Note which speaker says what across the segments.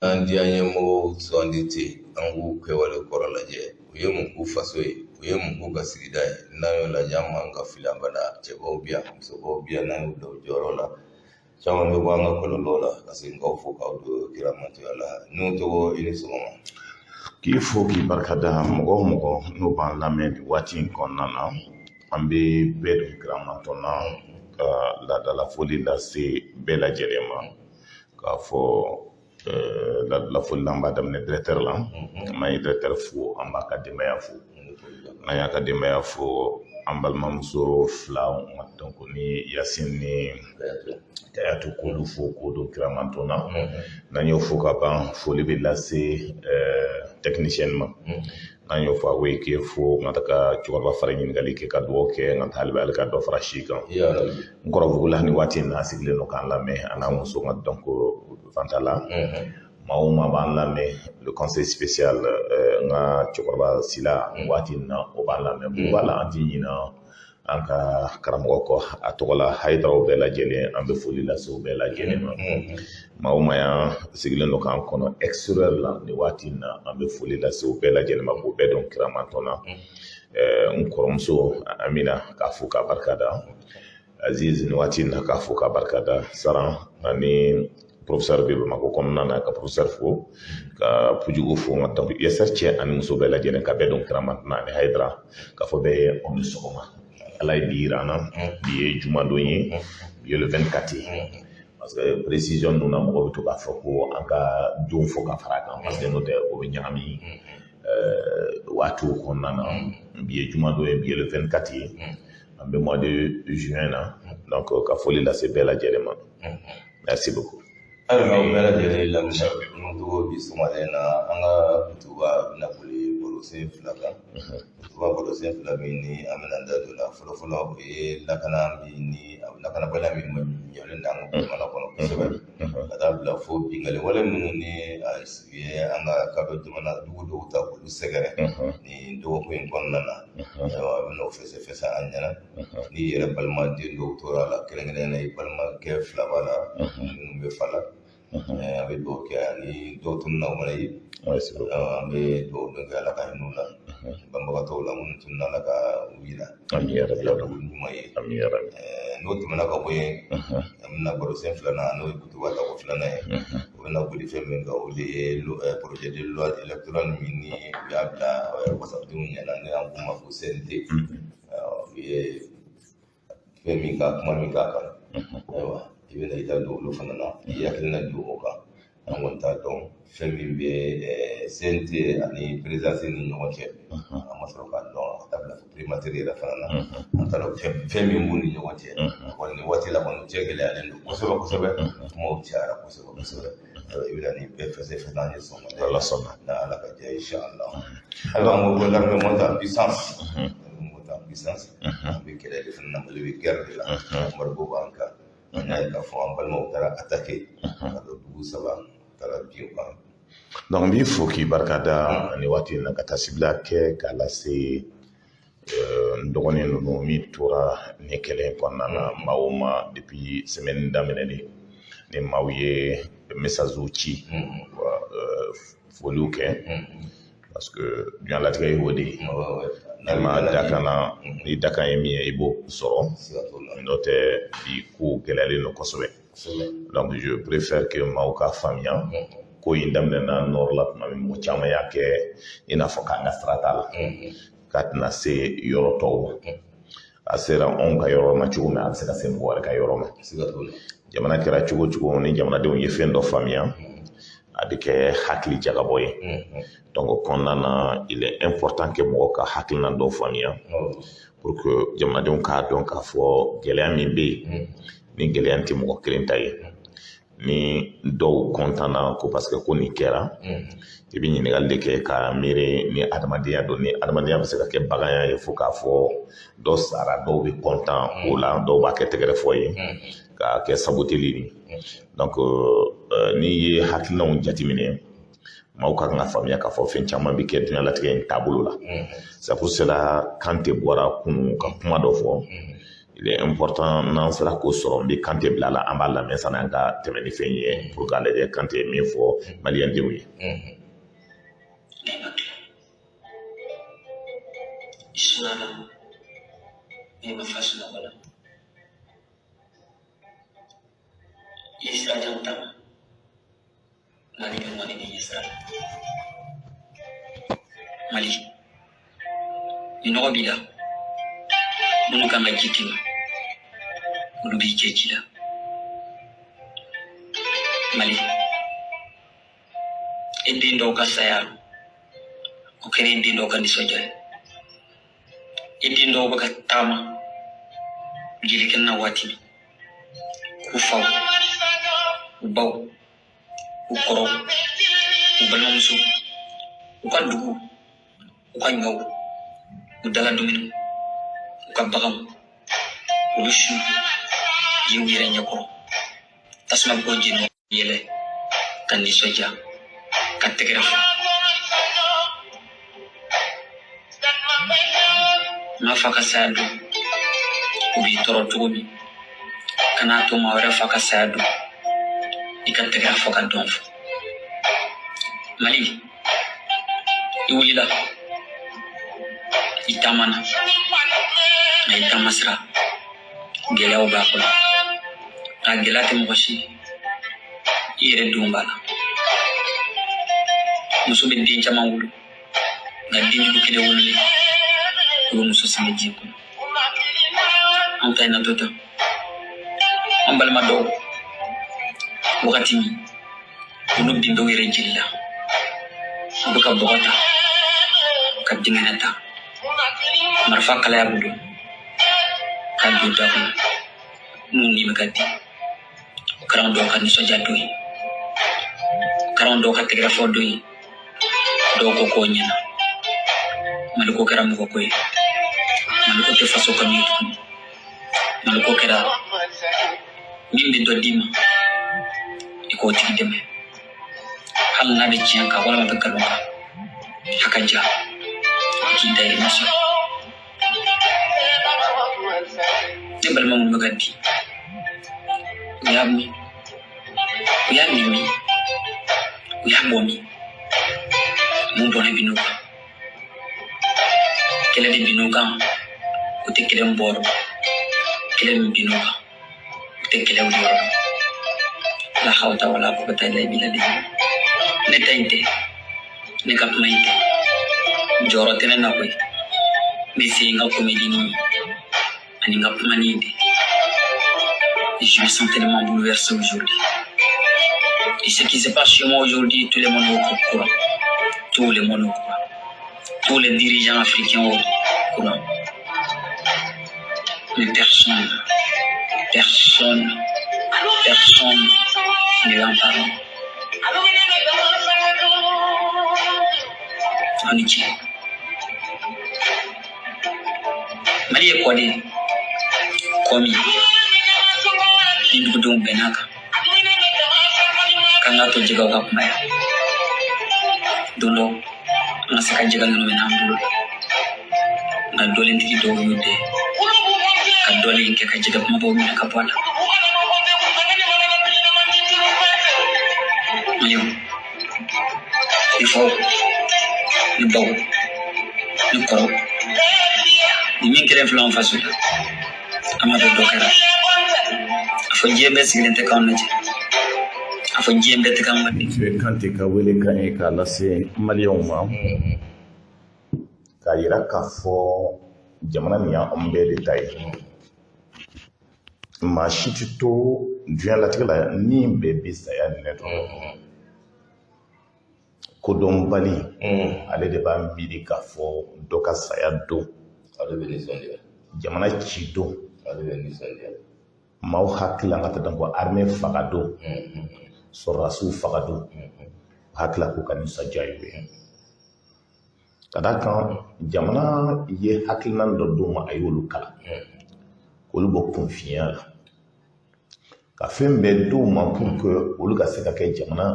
Speaker 1: An diyanyemɔgɔw sugandi ten, an k'u kɛwale kɔrɔ lajɛ, u ye mun k'u faso ye, u ye mun k'u ka sigida ye. N'an y'o lajɛ, an man ka fili abada. Cɛbaw bi yan, musobaw bi yan, n'an y'u bila u jɔyɔrɔ la, caman bɛ bɔ an ka kɔlɔlɔw la. Ka segin k'aw fo k'aw don kiramantoya la. N'u tɔgɔ, i ni sɔgɔma.
Speaker 2: K'i fo k'i barika da. Mɔgɔ o mɔgɔ n'o b'an lamɛn nin waati in kɔnɔna na, an bɛ bɛɛ don kiramantɔn na ka laadalafoli lase bɛɛ lajɛlen ma, k'a fɔ laadalafoli la, an b'a daminɛ directeur la. N'an ye directeur fo, an b'a ka denbaya fo. N'an y'a ka denbaya fo, an balimamuso fila, donc ni Yasin ni Kayatu, k'olu fo k'o don kiramantɔn na. N'an y'o fo ka ban, foli bɛ lase technicien ma. N'an y'o fɔ, a ko k'e fo ka taga cɛkɔrɔba fara ɲininkali kɛ, ka dugawu kɛ ka taa hali hali ka dɔ fara si kan. N kɔrɔbugula nin waati in na, a sigilen don k'an lamɛn, a n'a muso ka. Donc Fantala, maa o maa b'an lamɛn, le conseil spécial, n ka cɛkɔrɔba Sila, waati in na o b'an lamɛn buba la. An ti ɲina an ka karamɔgɔ kɔ, a tɔgɔ la Hayidaraw bɛɛ lajɛlen, an bɛ foli lase u bɛɛ lajɛlen ma. Maa o maa y'an sigilen don k'an kɔnɔ extérieur la nin waati in na, an bɛ foli lase u bɛɛ lajɛlen ma, k'u bɛɛ dɔn kiramantɔn na. N kɔrɔmuso Amina, k'a fo k'a barika da. Aziz, nin waati in na, k'a fo k'a barika da. Saran ani professeur bɛ Bamakɔ kɔnɔna na, ka professeur fo, ka Pujugu fo, nka donc USR cɛ ani muso bɛɛ lajɛlen, ka bɛɛ don kiramantɔn na ani Hayidara, k'a fɔ bɛɛ ye aw ni sɔgɔma. Ala ye bi yira an na, bi ye jumadon ye, bi ye le 24 ye, parce que précision ninnu na, mɔgɔ bɛ to k'a fɔ ko an ka don fɔ ka fara a kan, parce que n'o tɛ, o bɛ ɲagami waatiw kɔnɔna na. Bi ye jumadon ye, bi ye le 24 ye, an bɛ mois de juin na. Donc ka foli lase bɛɛ lajɛlen ma. Merci beaucoup.
Speaker 1: Ayiwa, aw bɛɛ lajɛlen lamɛn tɔgɔ, bi sɔgɔmada in na, an ka kutuba bɛna boli barosen fila kan. Kutuba barosen fila min ni an bɛna da don la, fɔlɔfɔlɔ, o ye lakana min ni lakanabaliya min ɲɔlen don an ka jamana kɔnɔ kosɛbɛ, ka taa bila fo binkanni wale minnu ni a ye an ka kadɔ jamana dugu dɔw ta k'olu sɛgɛrɛ nin dɔgɔkun in kɔnɔna na. Ayiwa, a bɛna o fɛsɛfɛsɛ an ɲɛna. N'i yɛrɛ balimaden dɔw tora a la, kɛrɛnkɛrɛnnenya la i balimakɛ fila b'a la minnu bɛ fa la, an bɛ dugawu kɛ, ani dɔw tununna, o mana ye, an bɛ dugawu dɔ kɛ, Ala ka hinɛ u la, banbagatɔw la minnu tununna, Ala ka u yira ɲuman ye. N'o tɛmɛna ka bɔ yen, an bɛna barosen filanan, n'o ye kutuba tako filanan ye, o bɛna boli fɛn min kan, o de ye projet de loi électorale min ni u y'a bila wasadenw ɲɛna, ni an k'o ma ko CNT. U ye fɛn min ka kuma min k'a kan, ayiwa, i bɛna i da don olu fana na, i hakilina don o kan. An kɔni t'a dɔn fɛn min bɛ CNT ani présidence ni ɲɔgɔn cɛ. An ma sɔrɔ k'a dɔn ka taa bila fo primature yɛrɛ fana na. An t'a dɔn fɛn min b'u ni ɲɔgɔn cɛ. Kɔni nin waati la kɔni, cɛ gɛlɛyalen don kosɛbɛ kosɛbɛ, kumaw cayara kosɛbɛ kosɛbɛ. I bɛna nin bɛɛ fɛsɛfɛsɛ an ye sɔgɔmada.
Speaker 2: Ala sɔnna.
Speaker 1: Na Ala ka diya, inshallah. Ayiwa, an ko l'armée monte en puissance, monte en puissance. An bɛ kɛlɛ de fana na, Mali bɛ guerre de la, embargo b'an kan. An y'a ye k'a fɔ an balimaw taara attaquer ka don dugu saba, taara bin u kan.
Speaker 2: Donc n b'i fo k'i barika da nin waati in na, ka taasibila kɛ k'a lase n dɔgɔnin ninnu min tora nin kɛlɛ in kɔnɔna na. Maa o maa, depuis semaine daminɛlen ni maaw ye message ci, foliw kɛ, parce que diɲɛlatigɛ ye o de ye. N'i ma dakan na, ni dakan ye min ye, i b'o sɔrɔ. N'o tɛ, bi ko gɛlɛyalen don kosɛbɛ. Donc je préfère que maaw ka faamuya ko in daminɛna nord la tuma min, mɔgɔ caman y'a kɛ i n'a fɔ k'an ka sira t'a la, k'a tɛna se yɔrɔ tɔw ma. A sera anw ka yɔrɔ ma cogo min, a bɛ se ka se mɔgɔ wɛrɛ ka yɔrɔ ma. Jamana kɛra cogo o cogo, ni jamanadenw ye fɛn dɔ faamuya, a bɛ kɛ hakili jagabɔ ye. Donc o kɔnɔna na, il est important que mɔgɔw ka hakilina dɔw faamuya pour que jamanadenw k'a dɔn k'a fɔ gɛlɛya min bɛ yen, ni gɛlɛya tɛ mɔgɔ kelen ta ye. Ni dɔw kɔntan na ko parce que ko nin kɛra, i bɛ ɲininkali de kɛ ka miiri ni adamadenya don, ni adamadenya bɛ se ka kɛ baganya ye fo k'a fɔ dɔ sara, dɔw bɛ kɔntan o la, dɔw b'a kɛ tɛgɛrɛ fɔ ye k'a kɛ saboteli ye. Donc n'i ye hakilinaw jateminɛ, maaw ka kan ka faamuya k'a fɔ fɛn caman bɛ kɛ diɲɛlatigɛ in taabolo la. C'est pour cela Kante bɔra kunun ka kuma dɔ fɔ. Il est important n'an sera k'o sɔrɔ, n bɛ Kante bila la, an b'a lamɛn sani an ka tɛmɛ ni fɛn ye pour k'a lajɛ Kante ye min fɔ maliyɛndenw ye.
Speaker 3: I sunala, ne ma fa sunɔgɔ la. I ye sira jan taama, Mali bɛ ŋɔni de ɲɛ sira la. Mali, minnɔgɔ b'i la, minnu kan ka ji d'i ma, olu b'i jɛ ji la. Mali, e den dɔw ka saya, o kɛra e den dɔw ka nisɔndiya ye. E den dɔw bɛ ka taama jelikɛnɛ na waati min, k'u faw, u baw, u kɔrɔw, u balimamuso, u ka dugu, u ka ɲɔw, u dala dumuniw, u ka baganw, olu su ye u yɛrɛ ɲɛkɔrɔ. Tasuma bɛ k'o jeni yɛlɛ ka nisɔndiya ka tɛgɛrɛ fɔ. Maa fa ka saya don, o b'i tɔɔrɔ cogo min, kan'a to maa wɛrɛ fa ka saya don i ka tɛgɛrɛ fɔ ka dɔn fɔ. Mali, i wulila, i taamana, nka i taama sira gɛlɛyaw b'a kɔnɔ, nka gɛlɛya tɛ mɔgɔ si, i yɛrɛ denw b'a la. Muso bɛ den caman wolo, nka den jugu kelen wololen o bɛ muso sɛgɛn diɲɛ kɔnɔ. Anw ta in na to tan, an balima dɔw wagati min olu bin bɛ u yɛrɛ jeli la, u bɛ ka bɔgɔ ta ka dingɛnɛ ta, marifa kalaya bolo ka don da kɔnɔ, n'u ni bɛ ka di. O kɛra anw dɔw ka nisɔndiya don ye, o kɛra anw dɔw ka tɛgɛrɛfɔ don ye. Dɔw ko k'o ɲɛna. Maliko kɛra mɔgɔ ko ye, maliko tɛ faso kanu ye tuguni. Maliko kɛra min bɛ dɔ d'i ma, i k'o tigi dɛmɛ, hali n'a bɛ tiɲɛ kan walima a bɛ nkalon kan, a ka ja i k'i dayirimɛ sɔrɔ. Ne balima minnu bɛ ka di, u y'a min, u y'a min min, u y'a bɔ min, mun bɔnɛ bin'u kan, kɛlɛ de bin'u kan, u tɛ kɛlɛ min bɔ yɔrɔ dɔn. Kɛlɛ min bin'u kan, u tɛ kɛlɛ wuli yɔrɔ dɔn. La hawla wala quwwata illa billah. Ne ta in tɛ, ne ka kuma in tɛ, jɔyɔrɔ tɛ ne na koyi. N bɛ se n ka comédie ni ani n ka kuma ni de. Je me sens tellement bouleversé aujourd'hui. Et ce qui se passe chez moi aujourd'hui, tout le monde est au courant. Tout le monde est au courant. Tous les dirigeants africains au courant. Mais personne, personne, personne ne va en parler. Aw ni ce. Mali ye kɔ de ye, kɔ min ni dugudenw bɛnn'a kan k'an k'a to jɛgɛw ka kunbaya, don dɔ an ka se ka jɛgɛ ninnu minɛ an bolo la. Nka dɔlentigi dɔw y'u dɛ ka dɔlen kɛ ka jɛgɛ kumabaw minɛ ka bɔ a la. Maliyɛnw, ni faw, ni baw, ni kɔrɔw, ni min kɛlen filɛ an faso la, an b'a dɔn dɔ kɛra. A fɔ diɲɛ bɛɛ sigilen tɛ k'anw lajɛ, a fɔ diɲɛ bɛɛ tɛ k'an ka
Speaker 2: Tun Kante ka wele kan ye k'a lase maliyɛnw ma, k'a yira k'a fɔ jamana nin y'an bɛɛ de ta ye. Maa si tɛ to diɲɛlatigɛ la ni bɛɛ bɛ saya nɛnɛ dɔn. Kodɔnbali, ale de b'a miiri k'a fɔ dɔ ka saya don,
Speaker 1: ale bɛ nisɔndiya,
Speaker 2: jamana ci don,
Speaker 1: ale bɛ nisɔndiya.
Speaker 2: Maaw hakili la ka taa dɔn ko armée faga don, sɔrɔdasiw faga don, u hakili la k'u ka nisɔndiya y'o ye. Ka d'a kan jamana ye hakilina dɔ d'u ma, a y'olu kalan k'olu bɔ kunfinya la, ka fɛn bɛɛ d'u ma pour que olu ka se ka kɛ jamana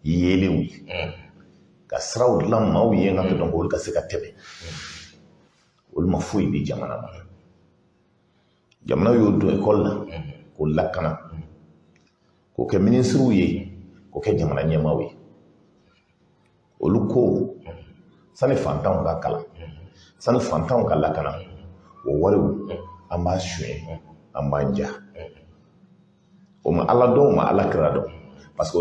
Speaker 2: yeelenw ye, ka siraw dilan maaw ye nka dɔn olu ka se ka tɛmɛ. Olu ma foyi di jamana ma. Jamana y'o don ekɔli la k'o lakana, k'o kɛ minisiriw ye, k'o kɛ jamana ɲɛmaaw ye. Olu ko sani fantanw ka kalan, sani fantanw ka lakana, o wariw an b'a suɲɛ, an b'an ja. O ma Ala dɔn, o ma Ala kira dɔn, parce que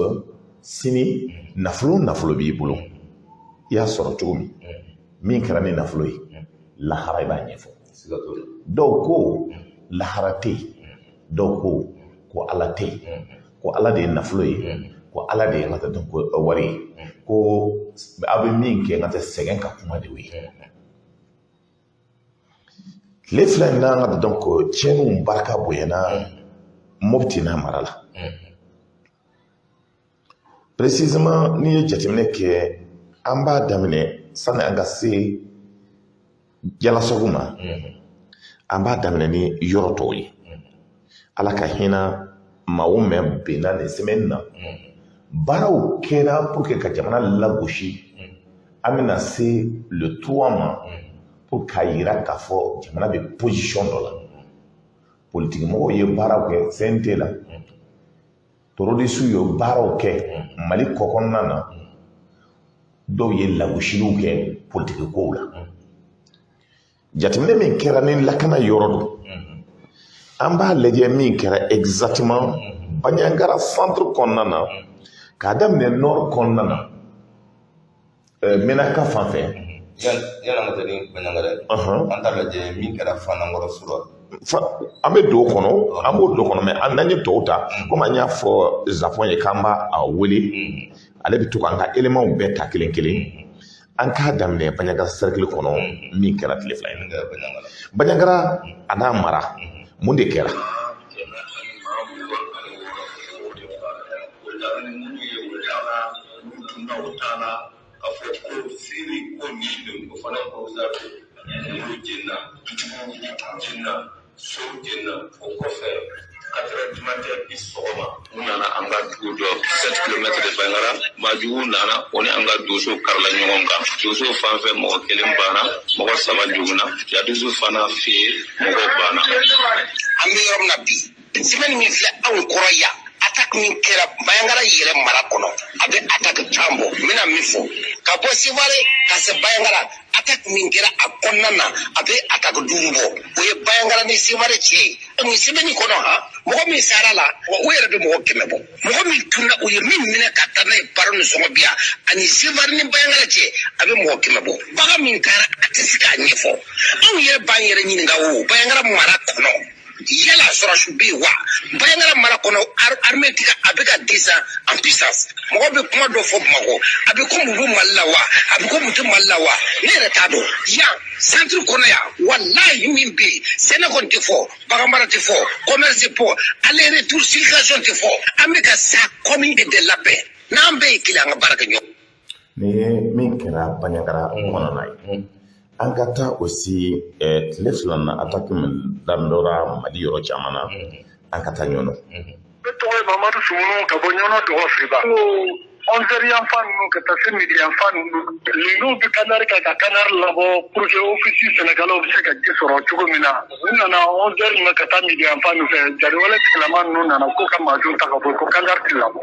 Speaker 2: sini nafolo nafolo b'i bolo, i y'a sɔrɔ cogo min, min kɛra ni nafolo ye, lahara i b'a ɲɛfɔ. Dɔw ko lahara tɛ yen, dɔw ko ko Ala tɛ yen, ko Ala de ye nafolo ye, ko Ala de ye n ka tɛ ko wari ye, ko aw bɛ min kɛ n ka tɛ sɛgɛn ka kuma de ye. Tile 2 in na, an ka dɔn ko tiɲɛniw barika bonyana Mopti n'a mara la. Précisément, n'i ye jateminɛ kɛ, an b'a daminɛ sani an ka se Jalasagu ma, an b'a daminɛ ni yɔrɔ tɔw ye. Ala ka hinɛ maa o mɛn benna nin semaine na, baaraw kɛra pour que ka jamana lagosi. An bɛna se le 3 ma pour k'a yira k'a fɔ jamana bɛ position dɔ la. Politiki mɔgɔw ye baaraw kɛ CNT la, terroriste ye baaraw kɛ Mali kɔkɔnɔna na, dɔw ye lagosiliw kɛ politiki kow la. Jateminɛ min kɛra ni lakana yɔrɔ don, an b'a lajɛ min kɛra exactement Bandiagara centre kɔnɔna na, k'a daminɛ nord kɔnɔna na, Menaka fan fɛ.
Speaker 1: Yala an ka taa ni Bandiagara ye, an t'a lajɛ min kɛra Fanankɔrɔ sura.
Speaker 2: An bɛ don o kɔnɔ, an b'o don kɔnɔ, mɛ n'an ye tɔw ta, komi an y'a fɔ Japon ye k'an b'a wele, ale bɛ to k'an ka éléments bɛɛ ta kelen kelen. An k'a daminɛ Bandiagara cercle kɔnɔ, min kɛra tile 2 in na Bandiagara a n'a mara, mun de kɛra?
Speaker 1: K'a fɔ ko siri ko nin o fana ko olu jenina, dutigiw jenina, sow jenina. O kɔfɛ, 4 heures du matin bi sɔgɔma, u nana an ka dugu jɔ 7 kilomètres de Bandiagara. Maajuguw nana, o ni an ka donso karila ɲɔgɔn kan. Donso fan fɛ, mɔgɔ kelen banna, mɔgɔ saba joginna. Jadisu fana fɛ yen, mɔgɔw banna.
Speaker 4: An bɛ yɔrɔ min na bi, semaine min filɛ anw kɔrɔ yan, attaque min kɛra Bandiagara yɛrɛ mara kɔnɔ, a bɛ attaque 10 bɔ. N bɛna min fɔ, ka bɔ Sevare ka se Bandiagara, attaque min kɛra a kɔnɔna na, a bɛ attaque 5 bɔ. O ye Bandiagara ni Sevare cɛ ye nin semaine kɔnɔ. Han, mɔgɔ min sara la, o yɛrɛ bɛ mɔgɔ 100 bɔ. Mɔgɔ min tunna, u ye min minɛ ka taa n'a ye baro ni sɔngɔ bi yan, ani Sevare ni Bandiagara cɛ, a bɛ mɔgɔ 100 bɔ. Bagan min taara, a tɛ se k'a ɲɛfɔ. Anw yɛrɛ b'an yɛrɛ ɲininka o Bandiagara mara kɔnɔ, yala sɔrɔsiw bɛ yen wa? Bandiagara mara kɔnɔ, armée tɛ ka, a bɛ ka descend en puissance. Mɔgɔ bɛ kuma dɔ fɔ Bamakɔ, a bɛ komi u bɛ Mali la wa, a bɛ komi u tɛ Mali la wa, ne yɛrɛ t'a dɔn. Yan centre kɔnɔ yan, walahi, min bɛ yen, sɛnɛ kɔni tɛ fɔ, baganmara tɛ fɔ, commerce tɛ fɔ, aller retour circulation tɛ fɔ. An bɛ ka sa comme des lapins. N'an bɛɛ ye kelen, an ka baara kɛ ɲɔgɔn.
Speaker 2: Nin ye min kɛra Bandiagara kɔnɔna ye. An ka taa aussi tile 2 na, attaque min daminɛra Mali yɔrɔ caman na, an ka taa Ɲɔnɔ.
Speaker 5: Ne tɔgɔ ye Mamadu Sumunu ka bɔ Ɲɔnɔ Dɔgɔfiriba. 11 heures yanfan ninnu ka taa se midi yanfan ninnu, ninnu bɛ canal kan ka canal labɔ pour que office sɛnɛkɛlaw bɛ se ka ji sɔrɔ cogo min na. U nana 11 heures na ka taa midi yanfan ninnu fɛ, jariwale tigilama ninnu nana ko ka maajuw ta ka bɔ, ko canal ti labɔ.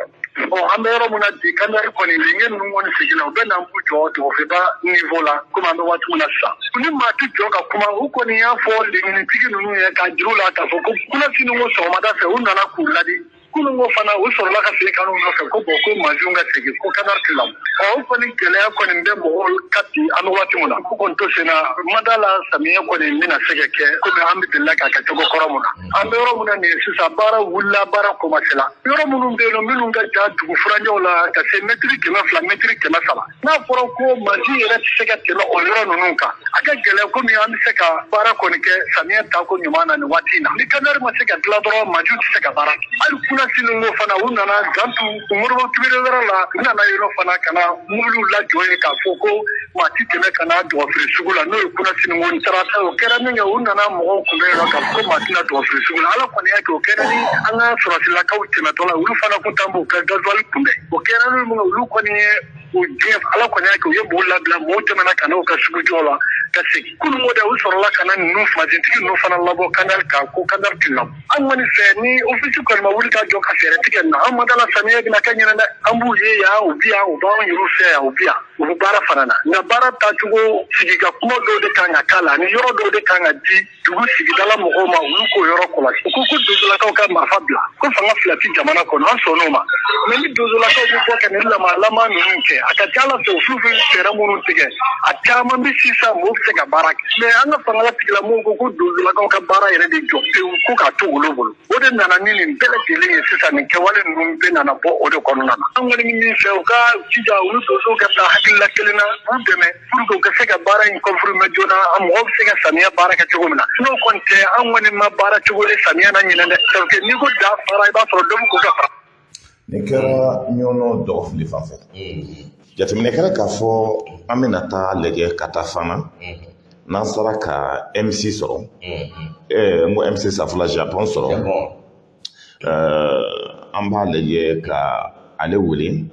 Speaker 5: Bon, an bɛ yɔrɔ min na bi, canal kɔni lenge ninnu kɔni sigira, u bɛ na b'u jɔ Dɔgɔfiriba niveau la, komi an bɛ waati min na sisan. Ni maa ti jɔ ka kuma, u kɔni y'a fɔ lenginitigi ninnu ye k'a jira u la k'a fɔ ko kunasini ko sɔgɔmada fɛ, u nana k'u ladi. Kunun ko fana, u sɔrɔla ka segin ka n'u nɔfɛ ko bon, ko maajuw ka segin, ko canal ti labɔ. Ɔ, o kɔni gɛlɛya kɔni bɛ mɔgɔw ka bi an bɛ waati min na. Ko kɔni to sen na, mada la, samiyɛ kɔni bɛna se ka kɛ komi an bɛ delila k'a kɛ cogo kɔrɔ mun na. An bɛ yɔrɔ min na nin ye sisan, baara wulila, baara commencé la. Yɔrɔ minnu bɛ yen nɔ, minnu ka jan dugu furancɛw la ka se mɛtiri 200, mɛtiri 300, n'a fɔra ko mansin yɛrɛ tɛ se ka tɛmɛ o yɔrɔ ninnu kan, a ka gɛlɛn komi an bɛ se ka baara kɔni kɛ samiyɛ tako ɲuman na nin waati in na. Ni canal ma se ka dilan dɔrɔn, mansinw tɛ se ka baara kɛ. Hali kunasini ko fana, u nana Gantu Moribo Tubere wɛrɛ la, u nana yen nɔ fana ka na mobiliw lajɔ yen k'a fɔ ko maa ti tɛmɛ ka na Dɔgɔfiri sugu la, n'o ye kunasini ko tarata. O kɛra min kɛ, u nana mɔgɔw kunbɛn yen nɔ k'a fɔ ko maa tɛna Dɔgɔfiri sugu la. Ala kɔni y'a kɛ, o kɛra ni an ka sɔrɔsilakaw tɛmɛtɔ la, olu fana kun t'an b'u ka gasoil kunbɛn. O kɛra ni mun, olu kɔni ye u gɛn. Ala kɔni y'a kɛ, u ye mɔgɔw labila, mɔgɔw tɛmɛna ka n'u ka sugu jɔ la. Ka segin kunun ko de, u sɔrɔla ka na ninnu masintigi ninnu fana labɔ canal kan, ko canal ti labɔ. An kɔni fɛ, ni office kɔni ma wuli ka jɔ ka fɛɛrɛ tigɛ na, an ma dala samiya bɛna kɛ ɲinɛ dɛ. An b'u ye yan, u bi yan, u b'anw yɛrɛ fɛ yan, u bi yan, u bɛ baara fana na. Nka baara taacogo, sigi ka kuma dɔw de kan ka k'a la, ani yɔrɔ dɔw de kan ka di dugu sigidala mɔgɔw ma, olu k'o yɔrɔ kɔlɔsi. U ko ko donsolakaw ka marifa bila, ko fanga fila ti jamana kɔnɔ. An sɔnn'o ma, mais ni donsolakaw bɛ bɔ ka nin lamalama ninnu kɛ, a ka ca ala fɛ, u fulu bɛ fɛɛrɛ minnu tigɛ, a caman bɛ sisan, mɔgɔw bɛ se ka baara kɛ. Mais an ka fangala tigilamɔgɔw ko ko donsolakaw ka baara yɛrɛ de jɔ pewu, ko k'a to olu bolo. O de nana ni nin bɛɛ lajɛlen ye sisan. Nin kɛwale ninnu bɛɛ nana bɔ o de kɔnɔna na. An kɔni bɛ min fɛ, u ka jija, olu donsow ka bila hakilila kelen na, k'u dɛmɛ pour que u ka se ka baara in confirmer joona, mɔgɔw bɛ se ka samiya baara kɛ cogo min na. N'o kɔni tɛ, an kɔni ma baara cogo ye samiya na ɲinɛ dɛ, parce que n'i ko da fara, i b'a sɔrɔ dɔ bɛ ko ka fara.
Speaker 2: Nin kɛra Ɲɔnɔ Dɔgɔfili fan fɛ. Jateminɛ kɛra k'a fɔ an bɛna taa lajɛ ka taa Fana, n'an sera ka MC sɔrɔ, n ko MC safula, Japon sɔrɔ, an b'a lajɛ ka ale wele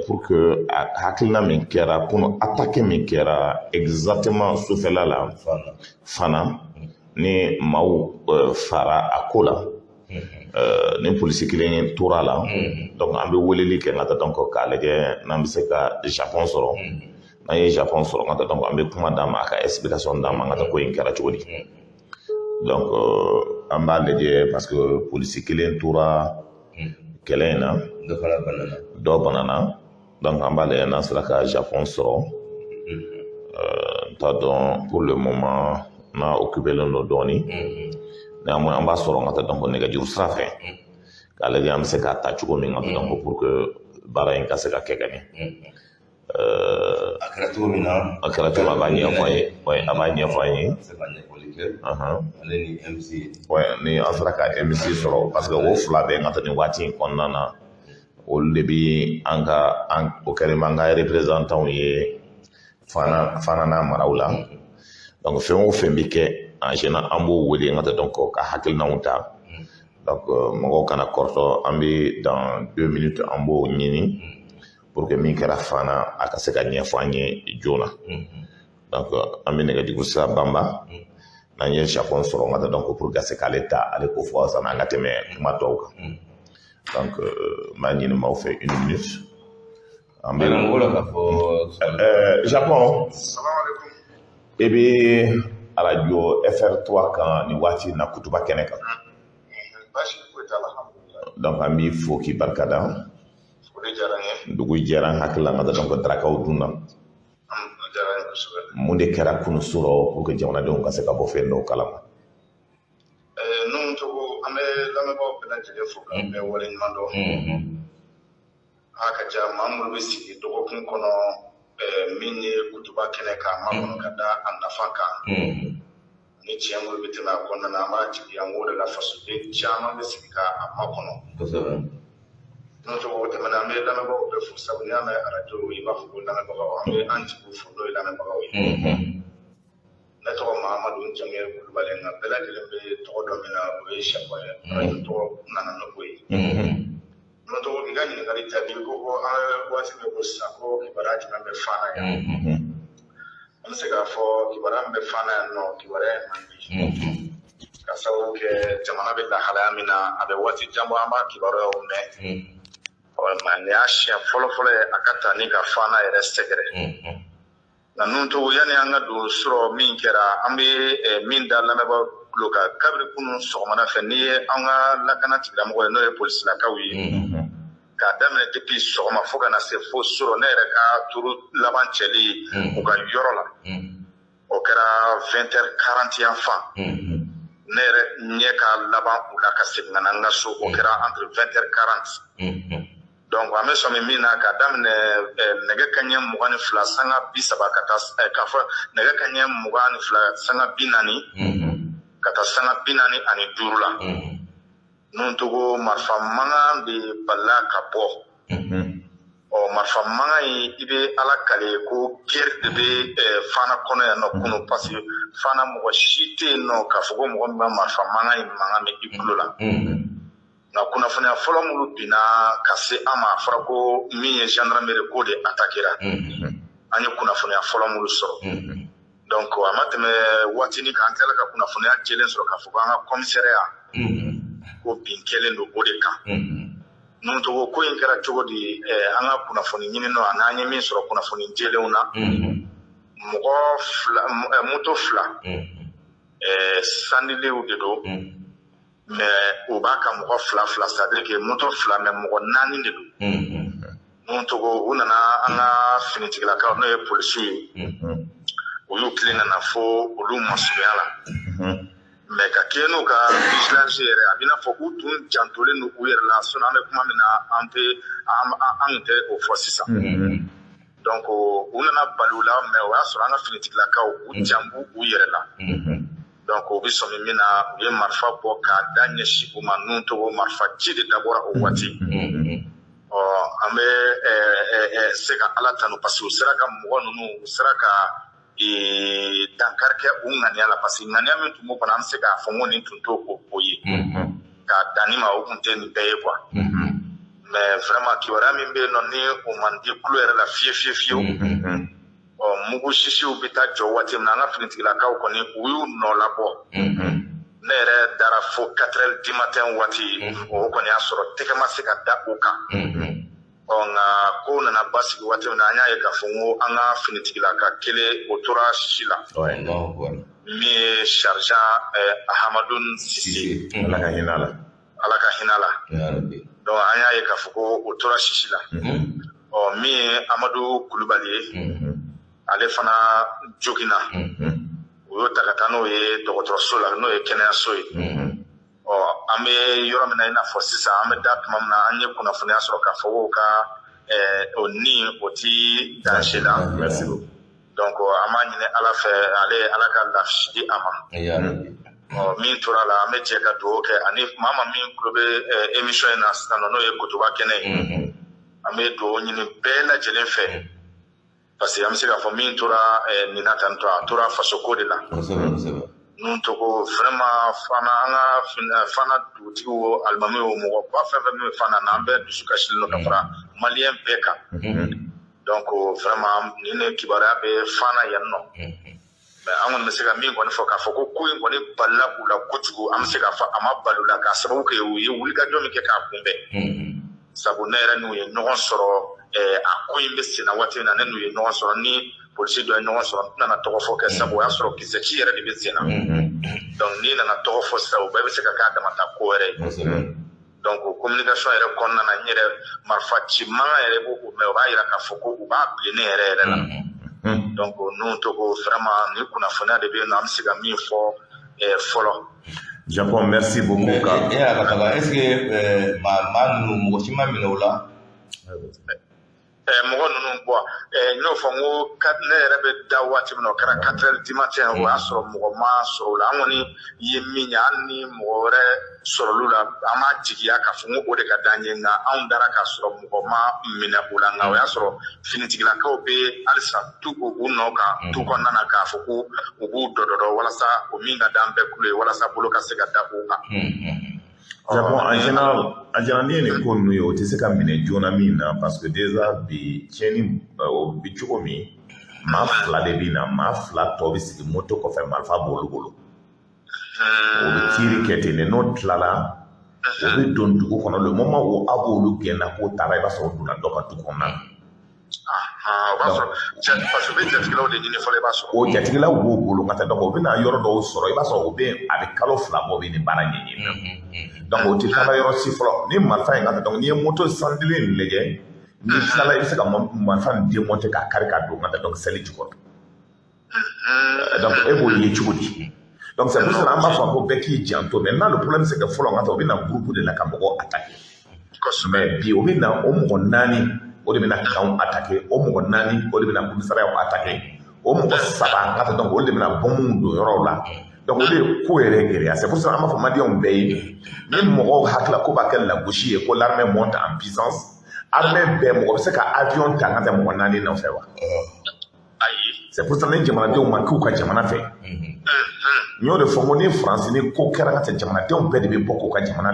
Speaker 2: pour que a hakilina min kɛra kunu, attaque min kɛra exactement sufɛla la Fana, ni maaw fara a ko la, ni polisi kelen tora a la. Donc an bɛ weleli kɛ ka taa, donc k'a lajɛ n'an bɛ se ka Japon sɔrɔ. N'an ye Japon sɔrɔ ka taa, donc an bɛ kuma d'a ma, a ka explication d'a ma, an ka taa ko in kɛra cogo di. Donc an b'a lajɛ, parce que polisi kelen tora kɛlɛ in na.
Speaker 1: Dɔ fana banana.
Speaker 2: Dɔ banana. Donc an b'a lajɛ n'an sera ka Japon sɔrɔ. N t'a dɔn, pour le moment n'a occupé len don dɔɔni. Néanmoins an b'a sɔrɔ ka taa, donc nɛgɛjuru sira fɛ, k'a lajɛ an bɛ se k'a ta cogo min ka taa, donc pour que baara in ka se ka kɛ ka ɲɛ.
Speaker 1: A kɛra cogo min na.
Speaker 2: A kɛra cogo min, a b'a ɲɛfɔ an ye. Ouais, a b'a ɲɛfɔ an ye.
Speaker 1: A bɛ se ka ɲɛfɔli kɛ. Ale ni MC.
Speaker 2: Ouais, ni an sera ka MC sɔrɔ, parce que o fila bɛɛ ka taa nin waati in kɔnɔna na, olu de bi an ka an o kɛlen b'an ka représentants ye Fana, Fana n'a maraw la. Donc fɛn o fɛn bɛ kɛ en général, an b'o wele n ka taa, donc ka hakilinaw ta. Donc mɔgɔw kana kɔrɔtɔ, an bɛ dans 2 minutes an b'o ɲini pour que min kɛra Fana, a ka se ka ɲɛfɔ an ye joona. Donc an bɛ nɛgɛjuru sira banba, n'an ye Japon sɔrɔ n ka taa, donc pour ka se k'ale ta, ale ko fɔ sanni an ka tɛmɛ kuma tɔw kan. Donc n b'a ɲini maaw fɛ, une minute, an bɛ
Speaker 1: Mɔgɔ la k'a fɔ.
Speaker 2: Japon, i bɛ arajo FR3 kan nin waati in na, kutuba kɛnɛ kan.
Speaker 6: Baasi foyi t'a la, alhamdulilayi.
Speaker 2: Donc an b'i fo k'i barika da.
Speaker 6: O de diyara n ye.
Speaker 2: Dugu jɛra, n hakili la n ka taa, donc darakaw dun na.
Speaker 6: A diyara n ye kosɛbɛ.
Speaker 2: Mun de kɛra kunun sɔrɔ pour que jamanadenw ka se ka bɔ fɛn dɔw kalama?
Speaker 6: N'o tɔgɔ, an bɛ lamɛnbaaw bɛɛ lajɛlen fo ka bɛɛ waleɲuman dɔn. A ka ca maa minnu bɛ sigi dɔgɔkun kɔnɔ, min ye kutuba kɛnɛ kan, makɔnɔ ka da a nafa kan ni tiɲɛ minnu bɛ tɛmɛ a kɔnɔna na, an b'a jigi an k'o de la, fasoden caman bɛ sigi ka a makɔnɔ. N'o tɔgɔ o tɛmɛna, an bɛ lamɛnbagaw bɛɛ fo, sabu n'i y'a mɛn arajo, i b'a fɔ ko lamɛnbagaw. An bɛ an jigiw fo, n'o ye lamɛnbagaw ye. Ne tɔgɔ Mahamadu, n jamu ye Kulubali, nka bɛɛ lajɛlen bɛ tɔgɔ dɔ min na, o ye Sɛkɔ ye. Arajo tɔgɔ nana n'o ye. N'o tɔgɔ, k'i ka ɲininkali jaabi, ko an bɛ waati min ko sisan, ko kibaruya jumɛn bɛ Fana yan? An bɛ se k'a fɔ kibaruya min bɛ Fana yan nɔ, kibaruya in man di, ka sababu kɛ jamana bɛ lahalaya min na. A bɛ waati jan bɔ an b'a kibaruyaw mɛn, ɔ nka nin y'a siɲɛ fɔlɔ-fɔlɔ ye a ka ta ni ka Fana yɛrɛ sɛgɛrɛ. Nka ninnu togo, yanni an ka don sɔrɔ min kɛra, an bɛ min da lamɛnbaaw tulo kan, kabini kunun sɔgɔmada fɛ, n'i ye an ka lakana tigilamɔgɔ ye, n'o ye polisilakaw ye, k'a daminɛ depuis sɔgɔma fo ka na se fo sɔrɔ, ne yɛrɛ ka turu laban cɛli u ka yɔrɔ la, o kɛra 20h40 yan fan. Ne yɛrɛ ɲɛ ka laban u la ka segin ka na n ka so, o kɛra entre 20h40. Donc an bɛ sɔmi min na, k'a daminɛ nɛgɛ kaɲɛ 22 sanga 30 ka taa, k'a fɔ nɛgɛ kaɲɛ 22 sanga 40 ka taa sanga 45 la, ninnu togo marifa mankan de balila ka bɔ. Ɔ marifa mankan in, i bɛ Ala kale ko guerre de bɛ Fana kɔnɔ yan nɔ kunun, parce que Fana mɔgɔ si tɛ yen nɔ k'a fɔ ko mɔgɔ min bɛ marifa mankan in mankan mɛn i tulo la. Nka kunnafoniya fɔlɔ minnu binna ka se an ma, a fɔra ko min ye gendarmerie k'o de attaquera. An ye kunnafoniya fɔlɔ minnu sɔrɔ. Donc a ma tɛmɛ waatinin kan, an tilala ka kunnafoniya jɛlen sɔrɔ k'a fɔ ko an ka commissariat ko bin kɛlen don o de kan. Nuhun Togo, ko in kɛra cogo di? An ka kunnafoni ɲini nɔ, ani an ye min sɔrɔ kunnafoni jɛlenw na, mɔgɔ fila, moto fila sandilenw de don, mais u b'a ka mɔgɔ fila fila, c'est à dire que moto fila, mais mɔgɔ naani de don. Nuhun Togo, u nana an ka finitigilakaw, n'o ye polisiw ye, u y'u tilen ka na fo olu masurunya la, mais ka kɛɲɛ n'u ka vigilance yɛrɛ, a b'i n'a fɔ u tun jantolen don u yɛrɛ la. Sinon an bɛ kuma min na, an tɛ an tun tɛ o fɔ sisan. Donc u nana bali u la, mais o y'a sɔrɔ an ka finitigilakaw, u jan b'u u yɛrɛ la. Donc u bɛ sɔmi min na, u ye marifa bɔ k'a da ɲɛsin u ma. Nuhun Togo, marifa ci de dabɔra o waati. Ɔ, an bɛ se ka Ala tanu, parce que u sera ka mɔgɔ ninnu, u sera ka dankari kɛ u ŋaniya la, parce que ŋaniya min tun b'u kɔnɔ, an bɛ se k'a fɔ n ko nin tun t'o o ye k'a danni ma, o tun tɛ nin bɛɛ ye quoi. Mais vraiment, kibaruya min bɛ yen nɔ, ni o man di tulo yɛrɛ la fiye fiye fiyewu. Ɔ, mugu sisiw bɛ taa jɔ waati min na, an ka finitigilakaw kɔni, u y'u nɔ labɔ. Ne yɛrɛ dara fo 4 heures du matin waati, o kɔni y'a sɔrɔ tɛgɛ ma se ka da u kan. Ɔ, nka ko nana basigi waati min na, an y'a ye k'a fɔ n ko an ka finitigilaka kelen, o tora sisi la, min ye sergent Ahamadu Sise.
Speaker 2: Ala ka hinɛ a la.
Speaker 6: Ala ka hinɛ a la. Donc an y'a ye k'a fɔ ko o tora sisi la. Ɔ, min ye Amadu Kulubali ye, ale fana joginna, u y'o ta ka taa n'o ye dɔgɔtɔrɔso la, n'o ye kɛnɛyaso ye. Ɔ, an bɛ yɔrɔ min na, i n'a fɔ sisan an bɛ da tuma min na, an ye kunnafoniya sɔrɔ k'a fɔ k'o ka o ni o ti danger la.
Speaker 2: Merci beaucoup.
Speaker 6: Donc an b'a ɲini Ala fɛ, ale Ala ka lafiya di a ma. Ɔ, min tora la, an bɛ jɛ ka dugawu kɛ, ani maa min tulo bɛ émission in na sisan nɔ, n'o ye Kotoba kɛnɛ ye, an bɛ dugawu ɲini bɛɛ lajɛlen fɛ, parce que an bɛ se k'a fɔ min tora nin na tantɔ, a tora fasoko de la. Nuhun Togo, vraiment, fana an ka fana dugutigi o, alimami o, mɔgɔ ba fɛn fɛn min bɛ fana na, an bɛɛ dusu kasilen don ka fara maliyɛn bɛɛ kan. Donc vraiment, nin de kibaruya bɛ fana yan nɔ. Mais an kɔni bɛ se ka min kɔni fɔ, k'a fɔ ko ko in kɔni balila u la kojugu, an bɛ se k'a fɔ a ma bali u la, k'a sababu kɛ u ye wulikajɔ min kɛ k'a kunbɛn. Sabu ne yɛrɛ n'u ye ɲɔgɔn sɔrɔ, a ko in bɛ senna waati min na, ne n'u ye ɲɔgɔn sɔrɔ, ni polisi dɔ ye ɲɔgɔn sɔrɔ, n tɛna tɔgɔ fɔ kɛ, sabu o y'a sɔrɔ kisɛ ci yɛrɛ de bɛ sen na. Donc n'i nana tɔgɔ fɔ sisan, o bɛɛ bɛ se ka k'a damata ko wɛrɛ ye. Donc communication yɛrɛ kɔnɔna na, n yɛrɛ marifa ci mankan yɛrɛ b'o mɛn, o b'a yira k'a fɔ ko u b'a bilen ne yɛrɛ yɛrɛ la. Donc Nuhun Togo, vraiment, nin kunnafoniya de bɛ yen nɔ, an bɛ se ka min fɔ fɔlɔ.
Speaker 2: Japon, merci beaucoup.
Speaker 1: E y'a ka taga, est ce que maa ninnu, mɔgɔ si ma minɛ o la?
Speaker 6: Mɔgɔ ninnu bɔ, n y'o fɔ n ko ne yɛrɛ bɛ da waati min na, o kɛra 4 heures du matin, o y'a sɔrɔ mɔgɔ ma sɔrɔ o la. An kɔni ye min ye, hali ni mɔgɔ wɛrɛ sɔrɔlu la, an b'a jigiya k'a fɔ n ko o de ka d'an ye. Nka anw dara k'a sɔrɔ mɔgɔ ma minɛ o la, nka o y'a sɔrɔ finitigilakaw bɛ halisa tu u nɔ kan tu kɔnɔna na, k'a fɔ ko u b'u dɔdɔdɔ walasa o min ka d'an bɛɛ kulo ye, walasa bolo ka se ka da u kan.
Speaker 2: Japon, en général, en général, n'i ye nin ko ninnu ye, o tɛ se ka minɛ joona min na, parce que déjà bi tiɲɛni o bi cogo min, maa fila de bɛ na, maa fila tɔ bɛ sigi moto kɔfɛ, marifa b'olu bolo, o bɛ tiiri kɛ ten de. N'o tilala, o bɛ don dugu kɔnɔ. Le moment où aw b'olu gɛnna k'o taara, i b'a sɔrɔ o donna dɔ ka du kɔnɔna na.
Speaker 6: O b'a sɔrɔ parce que u bɛ jatigɛlaw de ɲini fɔlɔ, i b'a sɔrɔ.
Speaker 2: O jatigɛlaw b'o bolo ka taa. Donc o bɛna yɔrɔ dɔw sɔrɔ, i b'a sɔrɔ o bɛ a bɛ kalo 2 bɔ, o bɛ nin baara ɲɛɲini na. Donc o tɛ taga yɔrɔ si fɔlɔ ni marifa in ka taa. Donc n'i ye moto sandilen in lajɛ, n'i tilala, i bɛ se ka marifa nin démonter k'a kari k'a don ka taa donc seli jukɔrɔ. Donc e b'o ye cogo di? Donc c'est pour cela an b'a fɔ ko bɛɛ k'i janto. Maintenant, le problème, c'est que fɔlɔ ka taa, o bɛ na groupe de la ka mɔgɔw attaquer, mais bi o bɛ na o mɔgɔ naani, o de bɛna kanw attaquer, o mɔgɔ naani, o de bɛna commissariat attaquer, o mɔgɔ saba ka taa, donc olu de bɛna bɔnbɔnw don yɔrɔw la. Donc o de ye ko yɛrɛ gɛlɛya. C'est pour cela an b'a fɔ maliyɛnw bɛɛ ye, ni mɔgɔw hakili ko b'a kɛ lagosi ye ko l'armée monte en puissance, armée bɛɛ, mɔgɔ bɛ se ka avion ta ka taa mɔgɔ naani nɔfɛ wa? C'est pour ça ni jamanadenw ma k'u ka jamana fɛ, n y'o de fɔ, n ko ni Faransi ni ko kɛra ka tɛ, jamanadenw bɛɛ de bɛ bɔ k'u ka jamana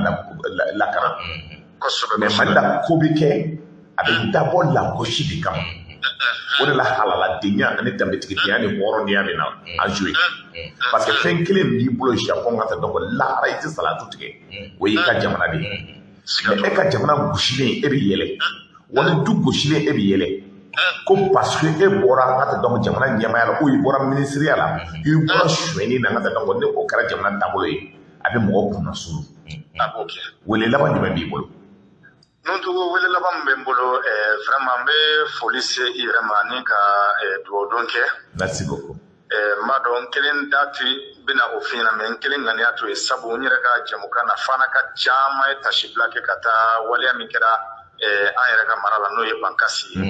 Speaker 2: lakana. Mais Mali la, ko bɛ kɛ, a bɛ dabɔ lagosi de kama. O de la halaladenya ani danbetigidenya ni hɔrɔndenya bɛ na a jouer, parce que fɛn kelen min b'i bolo Japon ka tɛ, donc lahara i tɛ salatu tigɛ, o y'i ka jamana de ye. Mais e ka jamana gosilen, e bɛ yɛlɛ, wali du gosilen, e bɛ yɛlɛ ko parce que e bɔra an ka tɛ, donc jamana ɲɛmaaya la, ou i bɔra minisiriya la, i bɔra sonyɛni na, an ka tɛ, donc ni o kɛra jamana taabolo ye, a bɛ mɔgɔw kunna sulu.
Speaker 6: A b'o kɛ.
Speaker 2: Wele laban jumɛn b'i bolo?
Speaker 6: Nuntugu, wele laban min bɛ n bolo, vraiment n bɛ foli se i yɛrɛ ma ani ka dugawu don kɛ.
Speaker 2: Merci beaucoup.
Speaker 6: N b'a dɔn n kelen da ti bɛna o f'i ɲɛna, mais n kelen ŋaniya to ye, sabu n yɛrɛ ka jɛmukan na fana ka caman ye tasibila kɛ ka taa waleya min kɛra an yɛrɛ ka mara la, n'o ye Bankasi ye.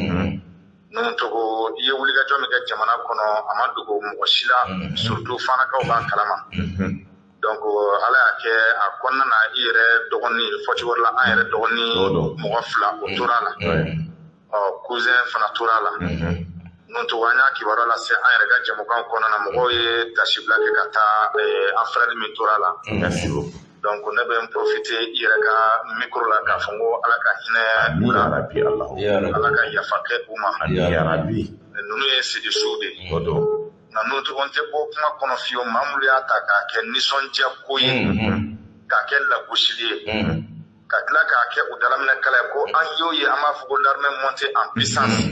Speaker 6: Nuntugu, i ye wulikajɔ min kɛ jamana kɔnɔ, a ma dogo mɔgɔ si la, surtout fanakaw b'a kalama. Donc Ala y'a kɛ a kɔnɔna na, i yɛrɛ dɔgɔnin fɔcogo la, an yɛrɛ dɔgɔnin mɔgɔ fila o tora a la, ɔ cousin fana tora a la. Nuntugu, an y'a kibaruya lase an yɛrɛ ka jɛmukan kɔnɔna na, mɔgɔw ye tasibila kɛ ka taa an frère min tora a la.
Speaker 2: Merci beaucoup.
Speaker 6: Donc ne bɛ n profiter i yɛrɛ ka micro la k'a fɔ n ko Ala ka hinɛ u la.
Speaker 2: Amina rabi Allah.
Speaker 6: Ala ka yafa kɛ u ma.
Speaker 2: Amina rabi.
Speaker 6: Ninnu ye sidi suw de ye.
Speaker 2: O don.
Speaker 6: Nka nuntugu, n tɛ bɔ kuma kɔnɔ fiyewu, maa minnu y'a ta k'a kɛ nisɔndiya ko ye, k'a kɛ lagosili ye, ka tila k'a kɛ u dalaminɛ kala ye, ko an y'o ye, an b'a fɔ ko l'armée montée en puissance.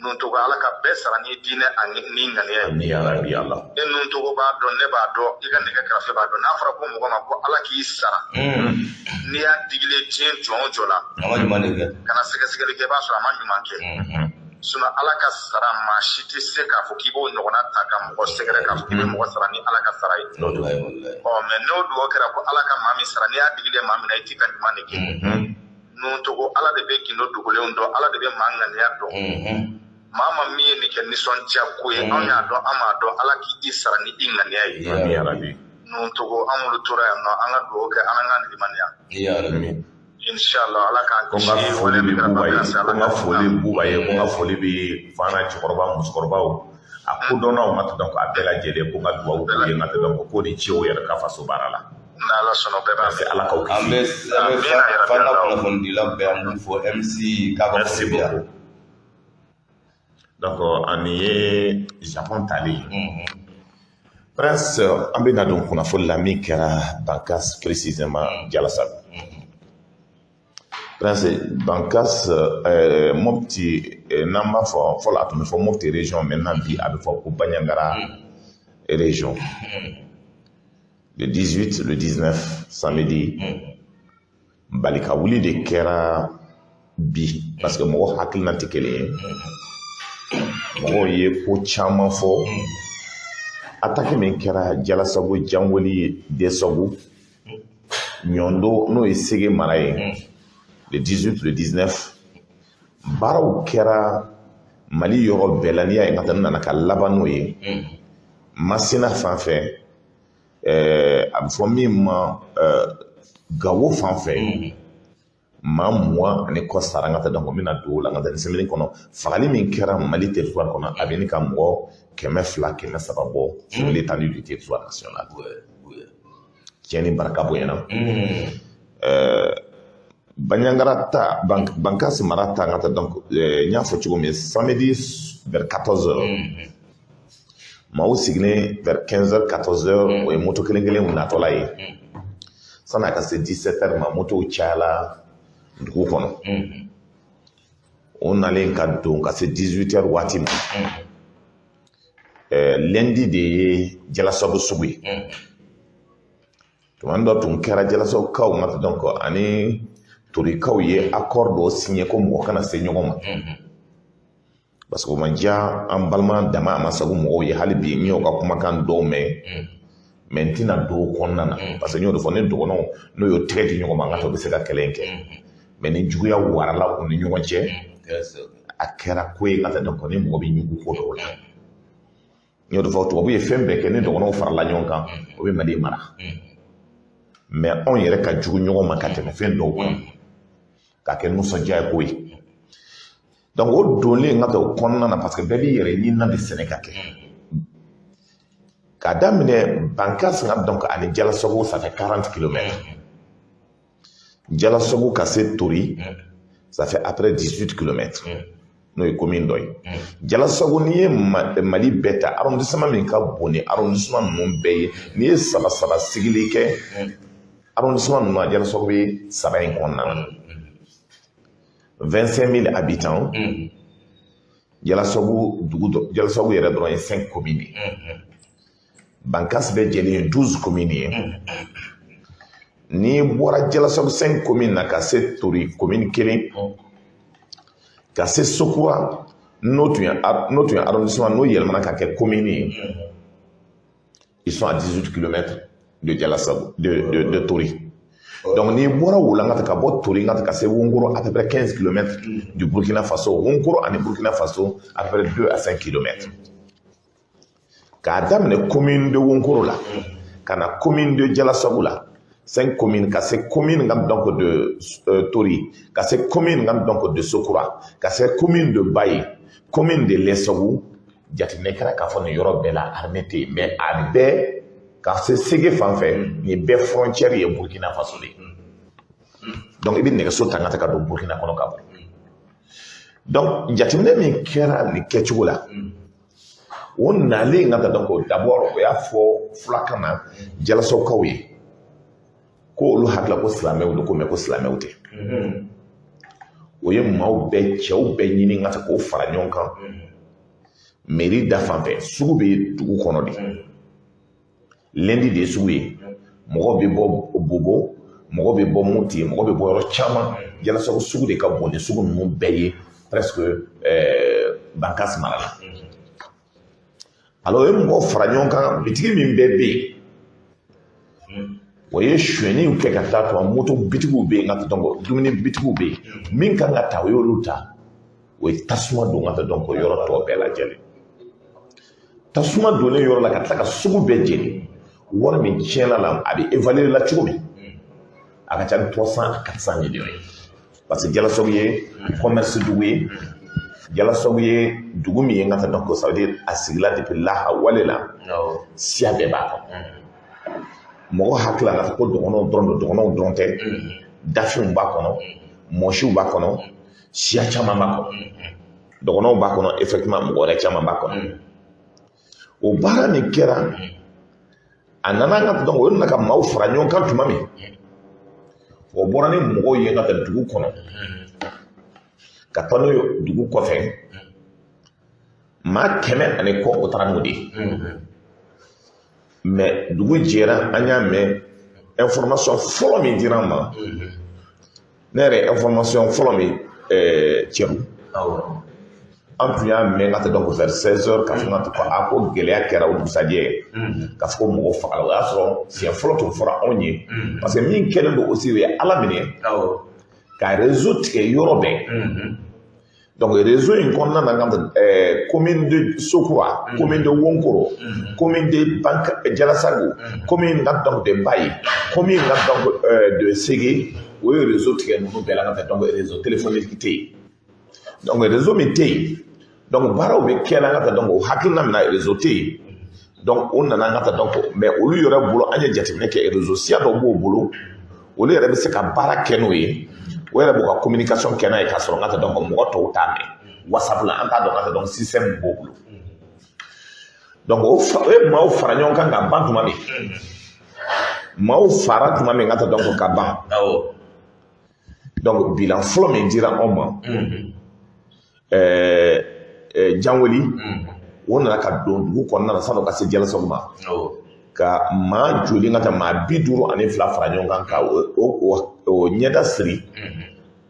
Speaker 6: Nuntugu, Ala ka bɛɛ sara ni diinɛ ani ni ŋaniya ye.
Speaker 2: Amina rabi Allah.
Speaker 6: E nuntugu b'a dɔn, ne b'a dɔn, i ka nɛgɛ kɛrɛfɛ b'a dɔn, n'a fɔra ko mɔgɔ ma ko Ala k'i sara, n'i y'a digilen diɲɛ jɔn o jɔ la,
Speaker 1: A ma ɲuman de kɛ.
Speaker 6: Kana sɛgɛsɛgɛli kɛ, i b'a sɔrɔ a ma ɲuman kɛ. Sinon Ala ka sara, maa si tɛ se k'a fɔ k'i b'o ɲɔgɔnna ta ka mɔgɔ sɛgɛrɛ k'a fɔ k'i bɛ mɔgɔ sara ni Ala ka sara ye.
Speaker 1: Wallahi, wallahi.
Speaker 6: Ɔ mais n'o dugawu kɛra ko Ala ka maa min sara, n'i y'a digilen maa min na, i t'i ka ɲuman de kɛ. Nuntugu, Ala de bɛ gindo dogolenw dɔn, Ala de bɛ maa ŋaniya dɔn. Maa ma min ye nin kɛ nisɔndiya ko ye, anw y'a dɔn, an m'a dɔn, Ala k'i sara ni i ŋaniya ye.
Speaker 2: Amina rabi.
Speaker 6: Nuntugu, an wulu tora yan nɔ, an ka dugawu kɛ, an ka limaniya.
Speaker 1: Ya Rabbi.
Speaker 6: Inshallah, Ala k'an
Speaker 2: Ko n ka
Speaker 6: kisi
Speaker 2: foli
Speaker 6: wale
Speaker 2: bɛ
Speaker 6: min kɛra
Speaker 2: Buba ye,
Speaker 6: Bankasi,
Speaker 2: ko
Speaker 6: Ala
Speaker 2: n ka
Speaker 6: k'an
Speaker 2: foli bɛ Buba ye, ko n ka foli bɛ Fana cɛkɔrɔba, musokɔrɔbaw, a kodɔnnaw ka tɛ, donc a bɛɛ lajɛlen, ko n ka dugawu k'u ye, n ka tɛ, donc k'o ni ce u yɛrɛ ka faso baara la.
Speaker 6: N'Ala sɔnna, bɛɛ b'a
Speaker 2: Parce que Ala k'aw
Speaker 1: An bɛ
Speaker 2: kisi.
Speaker 1: an bɛ
Speaker 6: Amina ya Rabbi.
Speaker 1: Fana
Speaker 6: Allah.
Speaker 1: kunnafonidila bɛɛ, an b'u fɔ, MC k'a ka
Speaker 2: Merci
Speaker 1: foli bɛ yan.
Speaker 2: beaucoup. Donc ani ye Japon talen ye. Prince, an bɛ na don kunnafoni la min kɛra Bankas, précisément Jalasagu. Prince, Bankas, Mopti, n'an b'a fɔ fɔlɔ, a tun bɛ fɔ Mopti région, maintenant bi a bɛ fɔ ko Bandiagara région. Le 18, le 19, samedi, balika wuli de kɛra bi, parce que mɔgɔ hakilina tɛ kelen ye. Mɔgɔw ye ko caman fɔ. Attaque min kɛra Jalasago, Janweli, Desagu, Ɲɔndo, n'o ye Sege mara ye, le 18, le 19, baaraw kɛra Mali yɔrɔ bɛɛ la. N'i y'a ye ka taa, n nana ka laban n'o ye Masina fan fɛ, a bɛ fɔ min ma Gawo fan fɛ, maa 20 ani kɔ sara. N ka taa, donc n bɛna don o la. N ka taa nin semaine kɔnɔ, fagali min kɛra Mali territoire kɔnɔ, a bɛ ɲini ka mɔgɔ 200, 300 bɔ sur l'étendue du territoire national. Tiɲɛni barika bonyana. Bandiagara ta, Bankasi mara ta, n ka taa, donc n y'a fɔ cogo min, samedi vers 14 heures, maaw sigilen vers 15 heures, 14 heures, o ye moto kelen kelen natɔla ye. Sanni a ka se 17 heures ma, motow cayala dugu kɔnɔ. O nalen ka don ka se 18 heures waati ma, lundi de ye Jalasago sugu ye. Tuma dɔ tun kɛra Jalasagokaw ma, donc ani Torikaw ye accord dɔ signé ko mɔgɔ kana se ɲɔgɔn ma, parce que o ma diya an balima dama a masago mɔgɔw ye. Hali bi n y'o ka kumakan dɔw mɛn, mais n tɛna don o kɔnɔna na, parce que n y'o de fɔ, ne dɔgɔnɔw n'o y'o tɛgɛ di ɲɔgɔn ma, n ka to bɛ se ka kɛlɛ in kɛ. Mais ni juguya warala u ni ɲɔgɔn cɛ, a kɛra ko ye ka taa. Donc ni mɔgɔ bɛ ɲugu ko dɔw la, n y'o de fɔ, tubabu ye fɛn bɛɛ kɛ, ni dɔgɔnɔw farala ɲɔgɔn kan, o bɛ Mali mara. Mais anw yɛrɛ ka jugu ɲɔgɔn ma ka tɛmɛ fɛn dɔw kan, k'a kɛ nisɔndiya ye ko ye. Donc o donlen ka taa o kɔnɔna na, parce que bɛɛ b'i yɛrɛ ɲinina de sɛnɛ ka kɛ k'a daminɛ Bankas, nka donc ani Jalasago, ça fait 40 kilomètres. Jalasago ka se Tori, ça fait après 18 kilomètres. N'o ye commune dɔ ye. Jalasago, n'i ye Mali bɛɛ ta, arrondissement min ka bon ni arrondissement ninnu bɛɛ ye, n'i ye saba saba sigili kɛ arrondissement ninnu na, Jalasago bɛ saba in kɔnɔna na. 25 000 habitants. Jalasago dugu dɔ, Jalasago yɛrɛ dɔrɔn ye 5 communes ye. Bankas bɛɛ jɛlen ye 12 communes ye. N'i bɔra Jalasago 5 communes na ka se Tori commune kelen, ka se Sokura, n'o tun ye arrondissement, n'o yɛlɛmana ka kɛ commune ye, ils sont à 18 km de Jalasago, de Tori. Donc n'i bɔra Wolankata, ka bɔ Tori ka ka se Wonkoro, à peu près 15 km du Burkina Faso. Wonkoro ani Burkina Faso, à peu près 2 à 5 km. K'a daminɛ commune de Wonkoro la ka na commune de Jalasago la, 5 communes, ka se commune nga donc de Tori, ka se commune nga donc de Sokura, ka se commune de Baye, commune de Lɛsɛgu. Jateminɛ kɛra k'a fɔ nin yɔrɔ bɛɛ la, armée tɛ yen, mais a bɛɛ ka se Sege fan fɛ, nin bɛɛ frontière ye Burkina Faso de ye. Donc i bɛ nɛgɛso ta ka ta ka don Burkina kɔnɔ ka bɔ. Donc jateminɛ min kɛra nin kɛcogo la, o nalen ka taa, donc d'abord o y'a fɔ fulakan na Jalasagokaw ye ko olu hakili ko silamɛw don, ko mais ko silamɛw tɛ. O ye maaw bɛɛ, cɛw bɛɛ ɲini ka ta k'o fara ɲɔgɔn kan mairie da fan fɛ. Sugu bɛ dugu kɔnɔ de, lundi de ye sugu ye. Mɔgɔw bɛ bɔ Bobo, mɔgɔw bɛ bɔ Moti, mɔgɔ bɛ bɔ yɔrɔ caman. Jalasago sugu de ka bon ni sugu ninnu bɛɛ ye presque Bankas mara la. Alors o ye mɔgɔw fara ɲɔgɔn kan, bitigi min bɛɛ bɛ yen, o ye sonyɛniw kɛ ka taa tuma. Moto bitigiw bɛ yen ka taa, donc dumuni bitigiw bɛ yen, min kan ka ta, o y'olu ta. O ye tasuma don ka taa, donc yɔrɔ tɔ bɛɛ lajɛlen, tasuma donnen yɔrɔ la ka tila ka sugu bɛɛ jeni. Wari min tiɲɛna la, a bɛ évaluer la cogo min, a ka ca ni 300 à 400 millions ye, parce que Jalasago ye commerce dugu ye. Jalasago ye dugu min ye n ka taa, donc ça veut dire a sigila depuis laha wale la, siya bɛɛ b'a kɔnɔ. Mɔgɔ hakili la k'a fɔ ko dɔgɔnɔw dɔrɔn don, dɔgɔnɔw dɔrɔn tɛ, dafinw b'a kɔnɔ, mɔsiw b'a kɔnɔ, siya caman b'a kɔnɔ, dɔgɔnɔw b'a kɔnɔ, effectivement mɔgɔ wɛrɛ caman b'a kɔnɔ. O baara min kɛra, a nana ka, donc o nana ka maaw fara ɲɔgɔn kan tuma min, o bɔra ni mɔgɔw ye ka taa dugu kɔnɔ, ka taa n'o ye dugu kɔfɛ, maa 100 ani kɔ, o taara n'o de ye. Mais dugu jɛra, an y'a mɛn, information fɔlɔ min dira an ma, ne yɛrɛ information fɔlɔ min cɛru, an tun y'a mɛn ka taa, donc vers 16 heures, k'a fɔ ka ko a ko gɛlɛya kɛra o dugusajɛ, k'a fɔ ko mɔgɔw fagala. O y'a sɔrɔ siɲɛ fɔlɔ tun fɔra anw ye, parce que min kɛlen don aussi, o ye Ala minɛ ka réseau tigɛ yɔrɔ bɛɛ. Donc réseau in kɔnɔna na, ka commune de Sokura, commune de Wonkoro, commune de Bank Jalasago, commune ka donc de Baye, commune ka donc de Sege, o ye réseau tigɛ ninnu bɛɛ la ka taa. Donc réseau téléphonique tɛ yen. Donc réseau min tɛ yen, donc baaraw bɛ kɛ la ka taa. Donc o hakilina min na, réseau tɛ yen, donc o nana ka taa. Donc mais olu yɛrɛ bolo, an ye jateminɛ kɛ, réseau siya dɔ b'o bolo, olu yɛrɛ bɛ se ka baara kɛ n'o ye, o yɛrɛ b'u ka communication kɛ n'a ye, k'a sɔrɔ n ka taa, donc mɔgɔ tɔw t'a mɛn WhatsApp la. An t'a dɔn ka taa, donc système min b'o bolo. Donc o ye maaw fara ɲɔgɔn kan ka ban tuma min, maaw fara tuma min ka taa, donc ka ban. Donc bilan fɔlɔ min dira anw ma, Janweli, o nana ka don dugu kɔnɔna na san'o ka se Jalasago ma, ka maa joli ka taa maa 52 fara ɲɔgɔn kan, ka o ɲɛda siri,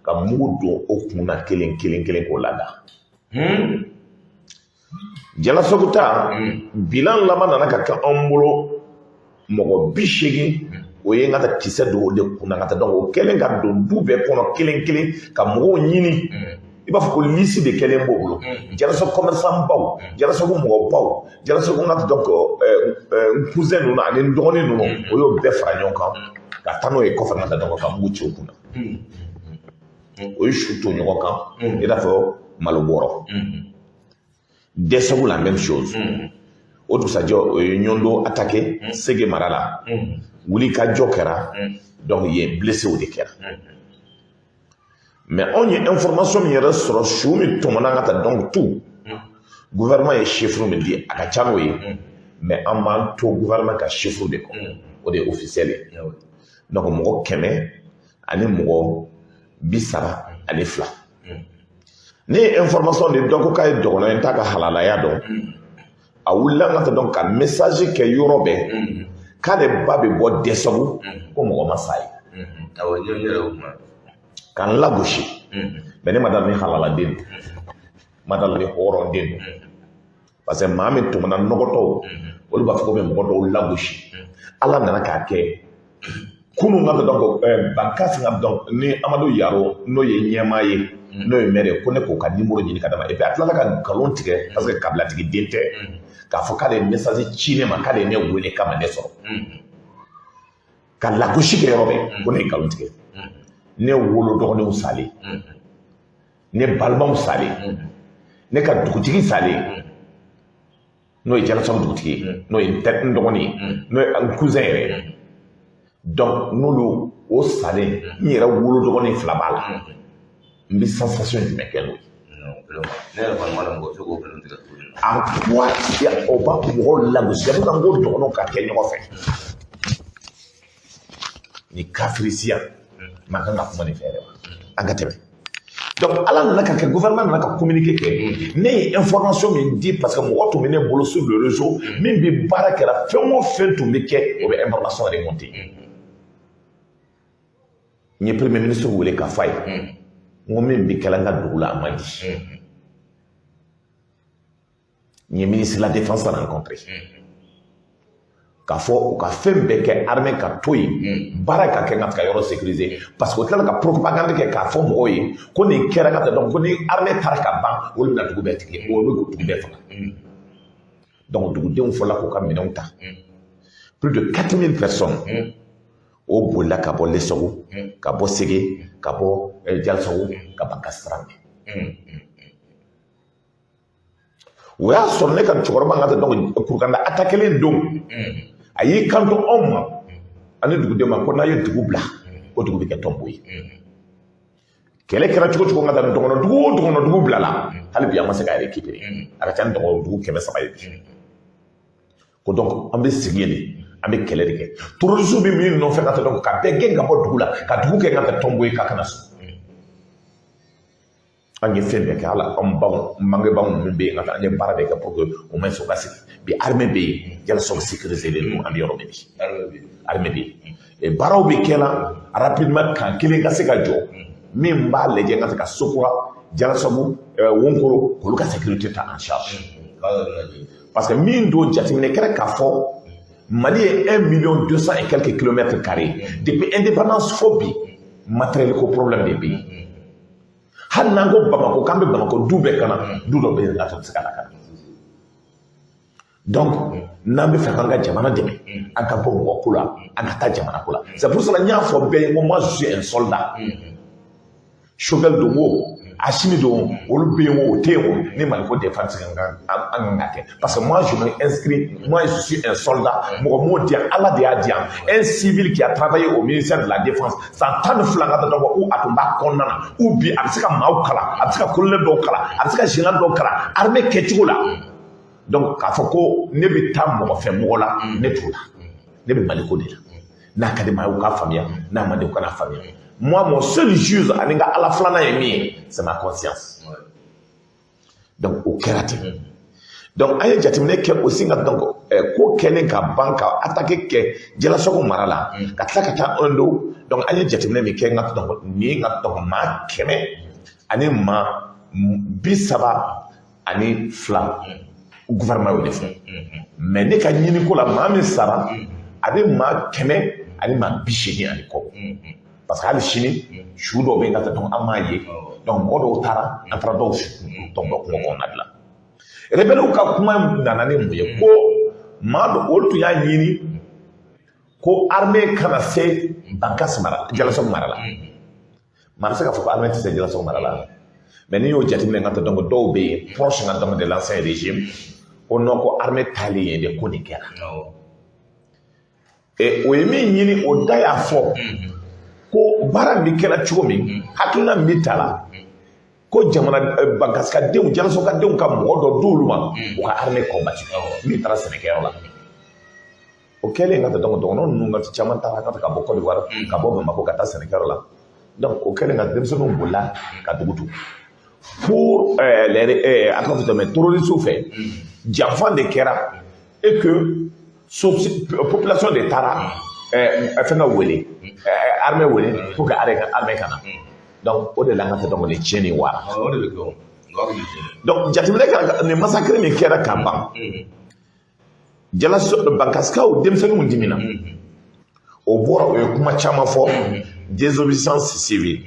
Speaker 2: ka mugu don o kun na kelen kelen kelen k'o lada. Jalasago ta bilan laban nana ka kɛ anw bolo, mɔgɔ 80, o ye n ka taa kisɛ don o de kunna ka taa. Donc o kɛlen ka don du bɛɛ kɔnɔ kelen kelen, ka mɔgɔw ɲini, i b'a fɔ ko liste de kɛlen b'o bolo. Jalasago commerçant baw, Jalasago mɔgɔbaw, Jalasago n ka donc n cousin ninnu ani n dɔgɔnin ninnu, o y'o bɛɛ fara ɲɔgɔn kan ka taa n'o ye kɔfɛ ka taa, donc ka mugu ci o kunna. O ye su to ɲɔgɔn kan i n'a fɔ malo bɔrɔ. Dɛsɛgo, la même chose. O dugusajɛ, o ye Ɲɔndo attaqué Sege mara la, wuli ka jɔ kɛra, donc yen blesséw de kɛra. Mais anw ye information min yɛrɛ sɔrɔ, su min tɔmɔna ka taa, donc tout gouvernement ye chiffre min di, a ka ca n'o ye, mais an b'an to gouvernement ka chiffre de kɔ, o de ye officiel ye. Donc mɔgɔ 132. Ne ye information de dɔn ko k'a ye dɔgɔnɔ ye, n t'a ka halalaya dɔn. A wulila ka taa, donc ka message kɛ yɔrɔ bɛɛ k'ale ba bɛ bɔ Dɛsɛgu, ko mɔgɔ ma sa ye. Ka n lagosi. Mais ne ma da ni halaladen don, ma da ni hɔrɔnden don, parce que maa min tɔmɔna nɔgɔtɔw, olu b'a fɔ ko bɛ mɔgɔ dɔw lagosi. Ala nana k'a kɛ kunun ka, donc Bankasi ka, donc ni Amadu Yaro, n'o ye ɲɛmaa ye, n'o ye maire ye, ko ne k'o ka numéro ɲini ka d'a ma. Et puis a tilala ka nkalon tigɛ, parce que kabilatigi den tɛ, k'a fɔ k'ale ye message ci ne ma, k'ale ye ne wele k'a ma ne sɔrɔ, ka lagosi kɛ yɔrɔ bɛɛ ko ne ye nkalon tigɛ. Ne wolo dɔgɔninw salen, ne balimaw salen, ne ka dugutigi salen, n'o ye Jalasagu dugutigi ye, n'o ye n dɔgɔnin ye, n'o ye n cousin yɛrɛ ye, donc n'olu o salen, n yɛrɛ wolo dɔgɔnin fila b'a la, n bɛ sensation jumɛn kɛ n'o ye?
Speaker 1: Ne yɛrɛ kɔni ma dɔn mɔgɔ bɛ se k'o nkalon tigɛ cogo min na.
Speaker 2: En quoi o b'a mɔgɔw lagosi? A bɛ ka n ko dɔgɔninw ka kɛ ɲɔgɔn fɛ ni kafirisiya man kan ka kuma nin fɛ yɛrɛ wa. An ka tɛmɛ. Donc Ala nana ka kɛ, gouvernement nana ka communiqué kɛ. Ne ye information min di, parce que mɔgɔ tun bɛ ne bolo sur le réseau min bɛ baara kɛra, fɛn o fɛn tun bɛ kɛ, o bɛ information remonter. N ye premier ministre wele k'a fɔ a ye, n ko min bɛ kɛla n ka dugu la, a man di. N ye ministre de la Défense rencontré k'a fɔ u ka fɛn bɛɛ kɛ, armée ka to yen, baara ka kɛ, ka yɔrɔ sécuriser, parce que o tilala ka propagande kɛ k'a fɔ mɔgɔw ye ko nin kɛra ka taa, donc ko ni armée taara ka ban, olu bɛna dugu bɛɛ tigɛ, olu bɛ dugu bɛɛ faga. Donc dugudenw fɔla k'u ka minɛnw ta, plus de 4000 personnes o bolila ka bɔ Lesɔgu, ka bɔ Sege, ka bɔ Jalisagu, ka Bankasi sira minɛ. O y'a sɔrɔ ne ka cɛkɔrɔba ka taa, donc Kurukanda attaqué don, a y'i kanto anw ma ani dugudenw ma ko n'a ye dugu bila, ko dugu bɛ kɛ tombeau ye. Kɛlɛ kɛra cogo cogo, ka taa dɔgɔnɔ dugu o dɔgɔnɔ dugu bilala, hali bi an ma se k'a récupérer. A ka ca ni dɔgɔnɔ dugu 300 ye bi. Ko donc an bɛ sigi yen de, an bɛ kɛlɛ de kɛ. Terrorisme bɛ min nɔfɛ ka taa, donc ka bɛɛ gɛn ka bɔ dugu la, ka dugu kɛ ka kɛ tombeau ye, k'a kana sɔn. An ye fɛn bɛɛ kɛ, hali an baw, bangebaaw ninnu bɛ yen ka taa, an ye baara bɛɛ kɛ pour que au moins o ka sigi. Bi armée bɛ yen, Jalasagu sécurisé don, an bɛ yɔrɔ min bi armée bɛ yen. Baaraw bɛ kɛ la rapidement, kan kelen ka se ka jɔ min b'a lajɛ ka se ka Sokura, Jalasagu, Wonkoro, k'olu ka sécurité ta en charge, parce que min don jateminɛ kɛra k'a fɔ Mali ye 1 million 200 et quelques kilomètres carrés. Depuis indépendance fo bi, matériel ko problème de bɛ yen. Hali n'an ko Bamakɔ k'an bɛ Bamakɔ du bɛɛ kana, du dɔ bɛ yen, a tɛ se ka lakana. Donc n'an bɛ fɛ k'an ka jamana dɛmɛ, an ka bɔ mɔgɔ ko la, an ka taa jamana ko la. C'est pour cela n y'a fɔ bɛɛ ye ko moi, je suis un soldat. Choguel don o, Assimi don, olu bɛ yen o, o tɛ yen o, ni Mali ko défense kan, an kan ka kɛ, parce que moi, je m'inscris, moi, je suis un soldat. Mɔgɔ m'o di yan, Ala de y'a di yan. Un civil qui a travaillé au ministère de la Défense san 12 ka taa, donc ou a tun b'a kɔnɔna na, ou bi a bɛ se ka maaw kalan, a bɛ se ka colonel dɔw kalan, a bɛ se ka général dɔw kalan armée kɛcogo la. Donc k'a fɔ ko ne bɛ taa mɔgɔ fɛ mɔgɔ la, ne t'o la. Ne bɛ Mali ko de la. N'a ka di maa ye, u k'a faamuya, n'a ma di, u kana faamuya. Moi, mon seul juge ani n ka Ala filanan ye min ye, c'est ma conscience. Donc o kɛra ten. Donc an ye jateminɛ kɛ aussi nka, donc ko kɛlen ka ban ka attaque kɛ Jalasago mara la, ka tila ka taa Ondo. Donc an ye jateminɛ min kɛ n ka, donc nin ka, donc maa 132, gouvernement y'o de fɔ. Mais ne ka ɲini ko la, maa min sara, a bɛ maa 180 ani kɔ, parce que hali sini su dɔw bɛ yen ka taa, donc an m'a ye. Donc mɔgɔ dɔw taara, an taara dɔw tɔnbɔ kungo kɔnɔna de la. Rebelles ka kuma nana ni mun ye? Ko maa dɔ, olu tun y'a ɲini ko armée kana se Bankasi mara la, Jalasagu mara la. Maa bɛ se k'a fɔ ko armée tɛ se Jalasagu mara la, mais n'i y'o jateminɛ ka taa, donc dɔw bɛ yen proche ka, donc de l'ancien régime, ko non, ko armée taalen yen de ko nin kɛra. Et o ye min ɲini, o da y'a fɔ. Ko baara min kɛra cogo min, hakilina min bɛ ta la, ko jamana Bankasikadenw, Jalasokadenw ka mɔgɔ dɔ d'olu ma, u ka armée combattre min taara sɛnɛkɛyɔrɔ la. O kɛlen ka taa, donc dɔgɔnɔ ninnu ka caman taara ka taa ka bɔ Côte d'Ivoire, ka bɔ Bamakɔ ka taa sɛnɛkɛyɔrɔ la. Donc o kɛlen ka denmisɛnninw bolila ka dugu to pour les a ka fɔ mais terroristes fɛ, janfa de kɛra et que population de taara fɛn ka wele, armée wele pour que armée ka na. Donc o de la n ka donc nin tiɲɛni wara.
Speaker 1: O de bɛ kɛ o.
Speaker 2: Donc jateminɛ kɛra, nin massacre min kɛra ka ban Jalaso, Bankasikaw denmisɛnninw dimina, o bɔra, o ye kuma caman fɔ, désobéissance civile,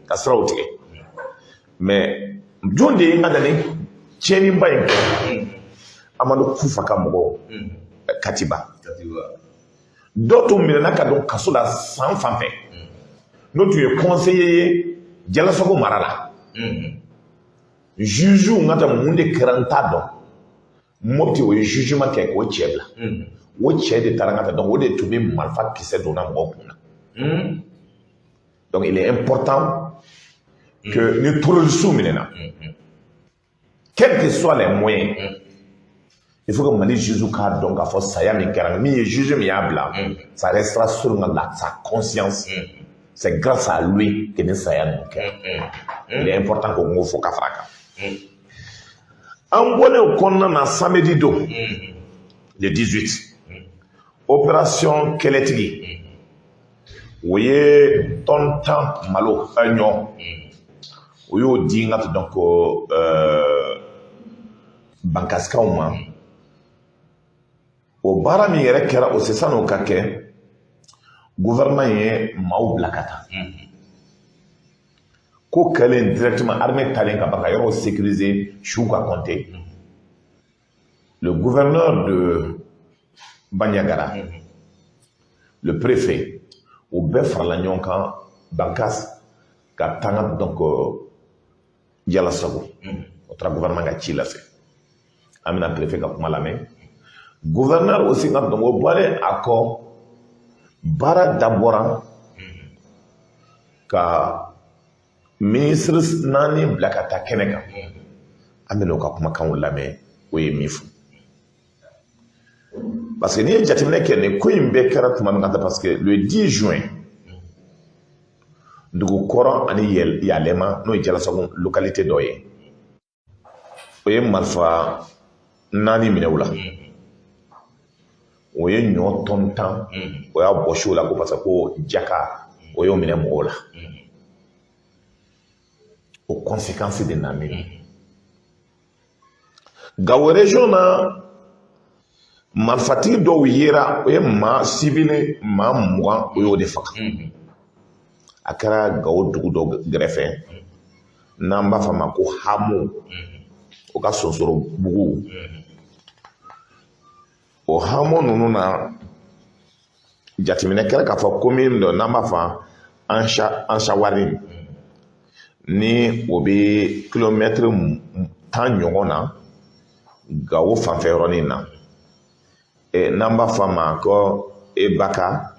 Speaker 2: ka siraw tigɛ. Mais jɔn de ye n ka na ni tiɲɛniba in kɛ? Amadu Kufa ka mɔgɔw, Katiba dɔw tun minɛna ka don kaso la san fan fɛ, n'o tun ye conseiller ye Jalasago mara la. Juge n ka taa, mun de kɛra, n t'a dɔn. Mopti, o ye jugement kɛ k'o cɛ bila. O cɛ de taara n ka taa, donc o de tun bɛ marifa kisɛ donna mɔgɔw kun na. Donc il est important que ni terroristes minɛna, quels que soient les moyens, il faut que Mali juge k'a dɔn k'a fɔ saya min kɛra, min ye juge min y'a bila, ça restera sur sa conscience, c'est grâce à lui que ni saya ninnu kɛra. Il est important k'o fɔ ka fara a kan. An bɔlen o kɔnɔna na, samedi don, le 18, opération Kɛlɛtigi, o ye tɔn 10 malo ɲɔ, o y'o di n ka donc Bankasikaw ma. O baara min yɛrɛ kɛra o, sisan n'o ka kɛ, gouvernement ye maaw bila ka taa. Ko kɛlen, directement armée talen ka ban ka yɔrɔw sécuriser, suw ka compter, le gouverneur de Bandiagara, le préfet, o bɛɛ farala ɲɔgɔn kan Bankas ka taa donc Jalasago. O taara gouvernement ka ci lase. An bɛna préfet ka kuma lamɛn, gouverneur aussi ka. Donc o bɔlen a kɔ, baara dabɔra ka ministre naani bila ka taa kɛnɛ kan. An bɛna o ka kumakanw lamɛn, o ye min fɔ, parce que n'i ye jateminɛ kɛ, nin ko in bɛɛ kɛra tuma min ka taa, parce que le 10 juin, Dugukɔrɔ ani Yalɛma, n'o ye Jalasago localité dɔ ye, o ye marifa naani minɛ u la, o ye ɲɔ tɔn 10, o y'a bɔsi o la, ko parce que ko jaka, o y'o minɛ mɔgɔw la. O conséquence de nana Gawo région na, marifatigi dɔw yera, o ye maa civil maa 20, o y'o de faga. A kɛra Gawo dugu dɔ gɛrɛfɛ, n'an b'a fɔ a ma ko Hamo, o ka Sonsoro bugu. O hamo ninnu na, jateminɛ kɛra k'a fɔ commune dɔ n'an b'a fɔ Ansawari, ni o bɛ kilomɛtiri 10 ɲɔgɔn na Gawo fanfɛ yɔrɔnin na, n'an b'a fɔ a ma ko Ebaka,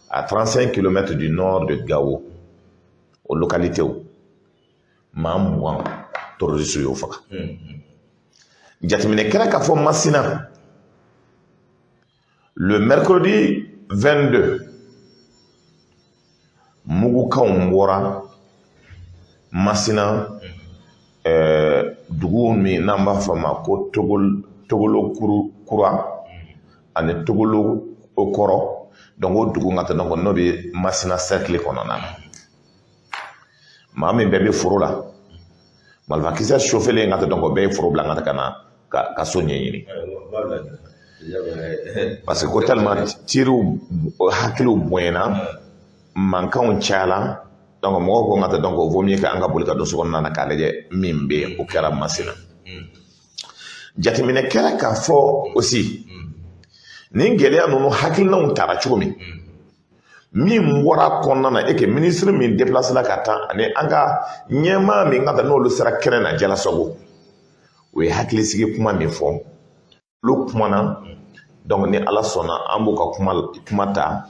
Speaker 2: à 35 km du nord de Gao, o localité, maa 20, terroriste y'o faga. Jateminɛ kɛra k'a fɔ Masina, le mercredi 22, mugukanw bɔra Masina, dugu min n'an b'a fɔ a ma ko Togolo kura ani Togolo kɔrɔ. Donc o dugu ka taa, donc n'o bɛ Masina cercle kɔnɔna na, maa min bɛɛ bɛ foro la, marifakisɛ sofɛlen ka taa, donc o bɛɛ ye foro bila ka taa ka na ka so ɲɛɲini, parce que ko tellement teriw hakiliw bonyana, mankanw cayala. Donc mɔgɔw ko n ka taa, donc vaut mieux que an ka boli ka don so kɔnɔna na k'a lajɛ min bɛ yen. O kɛra Masina. Jateminɛ kɛra k'a fɔ aussi nin gɛlɛya ninnu, hakilinaw tara cogo min, min bɔra kɔnɔna na, e que ministre min déplacé la ka taa, ani an ka ɲɛmaa min ka taa, n'olu sera kɛnɛ na Jalasago, o ye hakilisigi kuma min fɔ, olu kumana. Donc ni Ala sɔnna, an b'u ka kuma ta.